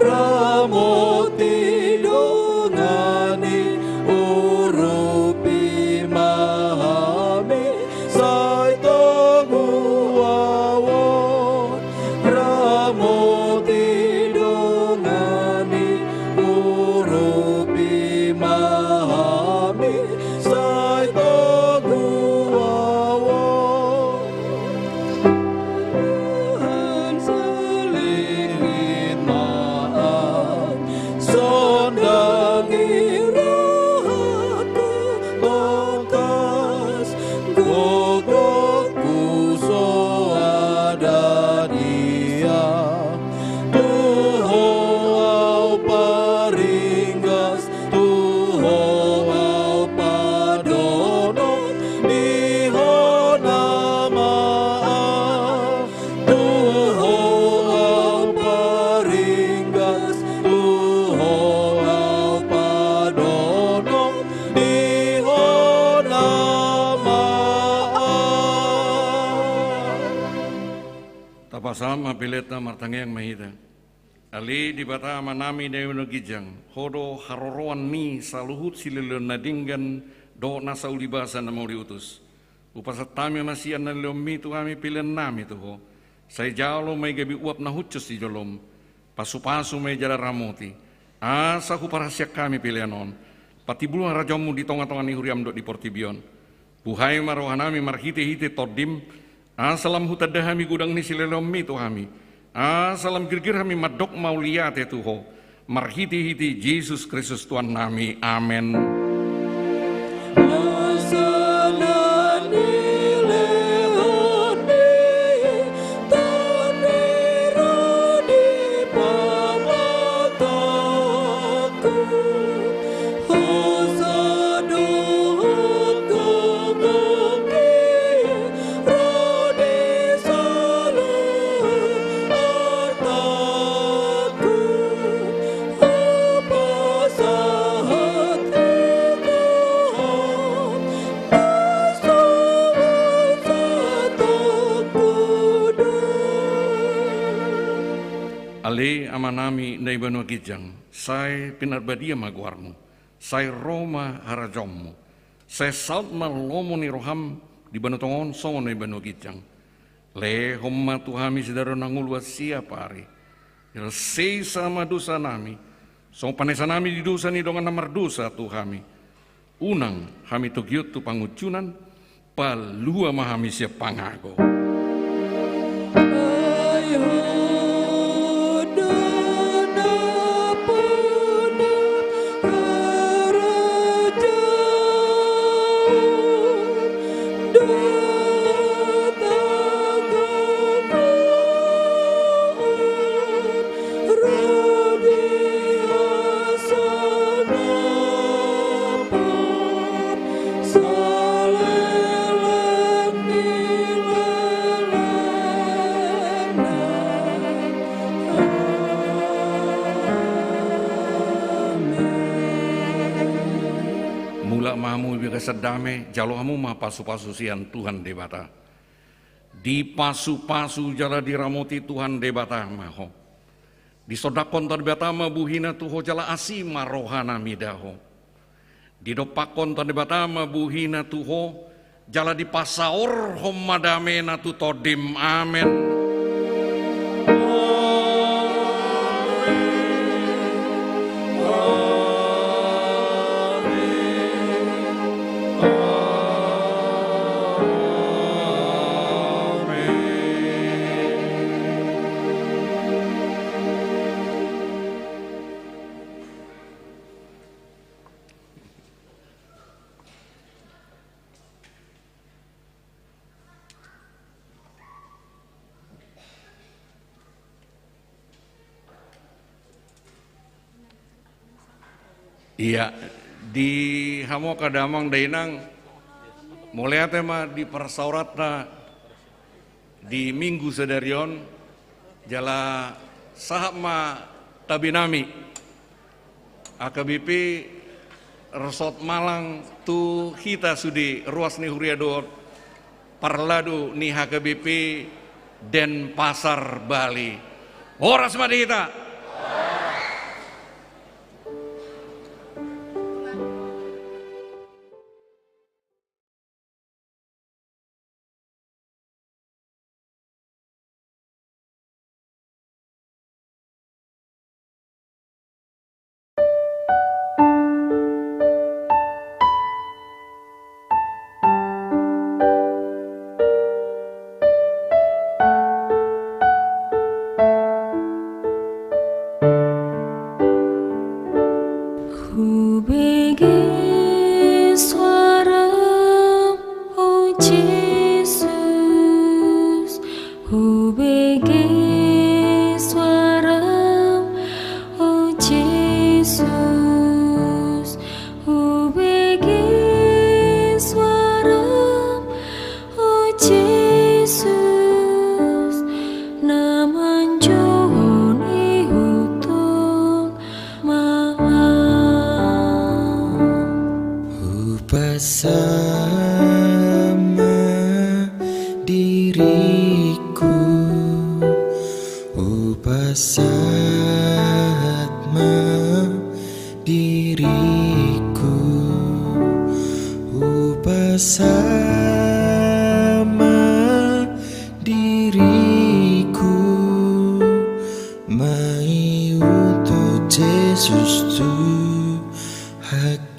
Ramoti dongani, urupi ma hami, sai togu ahu on. Ramoti dongani, urupi ma hami, sai togu ahu on. Tuhan, salingit ma ahu, sondangi rohangku tongkas, gogotku so ada di Ia. Tu Ho ahu paringgas, tu Ho ahu padohot, di Ho nama ahu. Tu Ho ahu paringgas, tu Ho ahu padohot, di Ho nama ahu. Tapasahat ma peleanta, martangiang ma hita. Ale Debata Amanami na di banua ginjang, Ho do haroroan ni saluhut silehonlehon na denggan dohot nasa ulibasa na mauliutus. Hupasahat hami ma sian na nilehonMi tu hami peleannami tu Ho. Sai jalo ma i gabe uap na hushus di jolom. Pasupasu ma i jala ramoti, asa huparhaseang hami pelean on patimbul harajaonMu di tongatonga ni huriaM dohot di portibi on. Buhai ma rohanami marhitehite TondiM, asa lam hutanda hami godang ni silehonlehonMi tu hami, asa lam girgir hami mandok mauliate tu Ho, marhitehite Jesus Kristus Tuhannami. Amen. Nasa na nilehonMi, Tondi ro di pamatangku. Hosa dohot gogongki ro di saluhut artangku. Hupasahat hita Ho, na so husatongku do. Ale Amanami na di banua ginjang, sai pinarbadia ma goarMu. Sai ro ma harajaonMu. Sai saut ma lomo ni rohaM di banua tonga on songon na di banua ginjang. Lehon ma tu hami sadari on hangoluan siapari. Jala sesa ma dosanami, songon panesanami di dosa ni dongan na mardosa tu hami. Unang hami togihon tu pangunjunan, palua ma hami sian pangago. Ai Ho do na pola harajaon dohot hagogoon, ro di hasangapon saleleng ni lelengna. Amen. Mulak ma hamu di bagasan dame, jalo hamu ma pasupasu sian Tuhan Debata. Dipasupasu jala diramoti Tuhan Debata ma ho. Disondangkon Tuhan Debata ma buhina tu ho jala asi ma rohana mida ho. Didompakkon Tuhan Debata ma buhina tu ho jala dipasaorhon ma damena tu tondim. Amen. Ia, di hamu angka damang dainang, mauliate ma di parsaoranta di Minggu sadari on, jala sahat ma tabinami H K B P Resort Malang tu hita sude ruas ni huria dohot parladu ni H K B P Denpasar Bali. Horas ma di hita. Jesus, hubege suaram, o Jesus, na manjouhon ihutong ma. Hupasahat ma diringku, hupasahat ma diringku, hupasahat ma diringku, mangihut Jesus Tuhan.